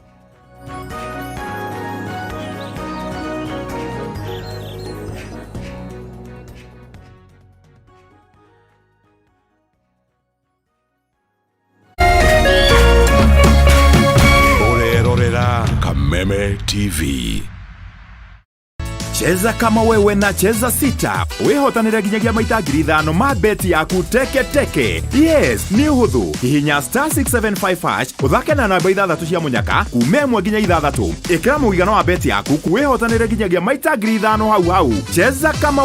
Ũrerorera Kameme TV. Cheza kama wewe na Cheza Sita wĩhotanĩre nginyagia maita 5,000 ma beti yaku teke teke. Yes, nĩ ũhũthũ. Hihinya star 675 hash, ũthake na namba 6 cia mũnyaka kuma 1 nginya 6, ĩkĩra mũigana wa beti yaku, wĩhotanĩre nginyagia maita 5,000 hau hau. Cheza kama.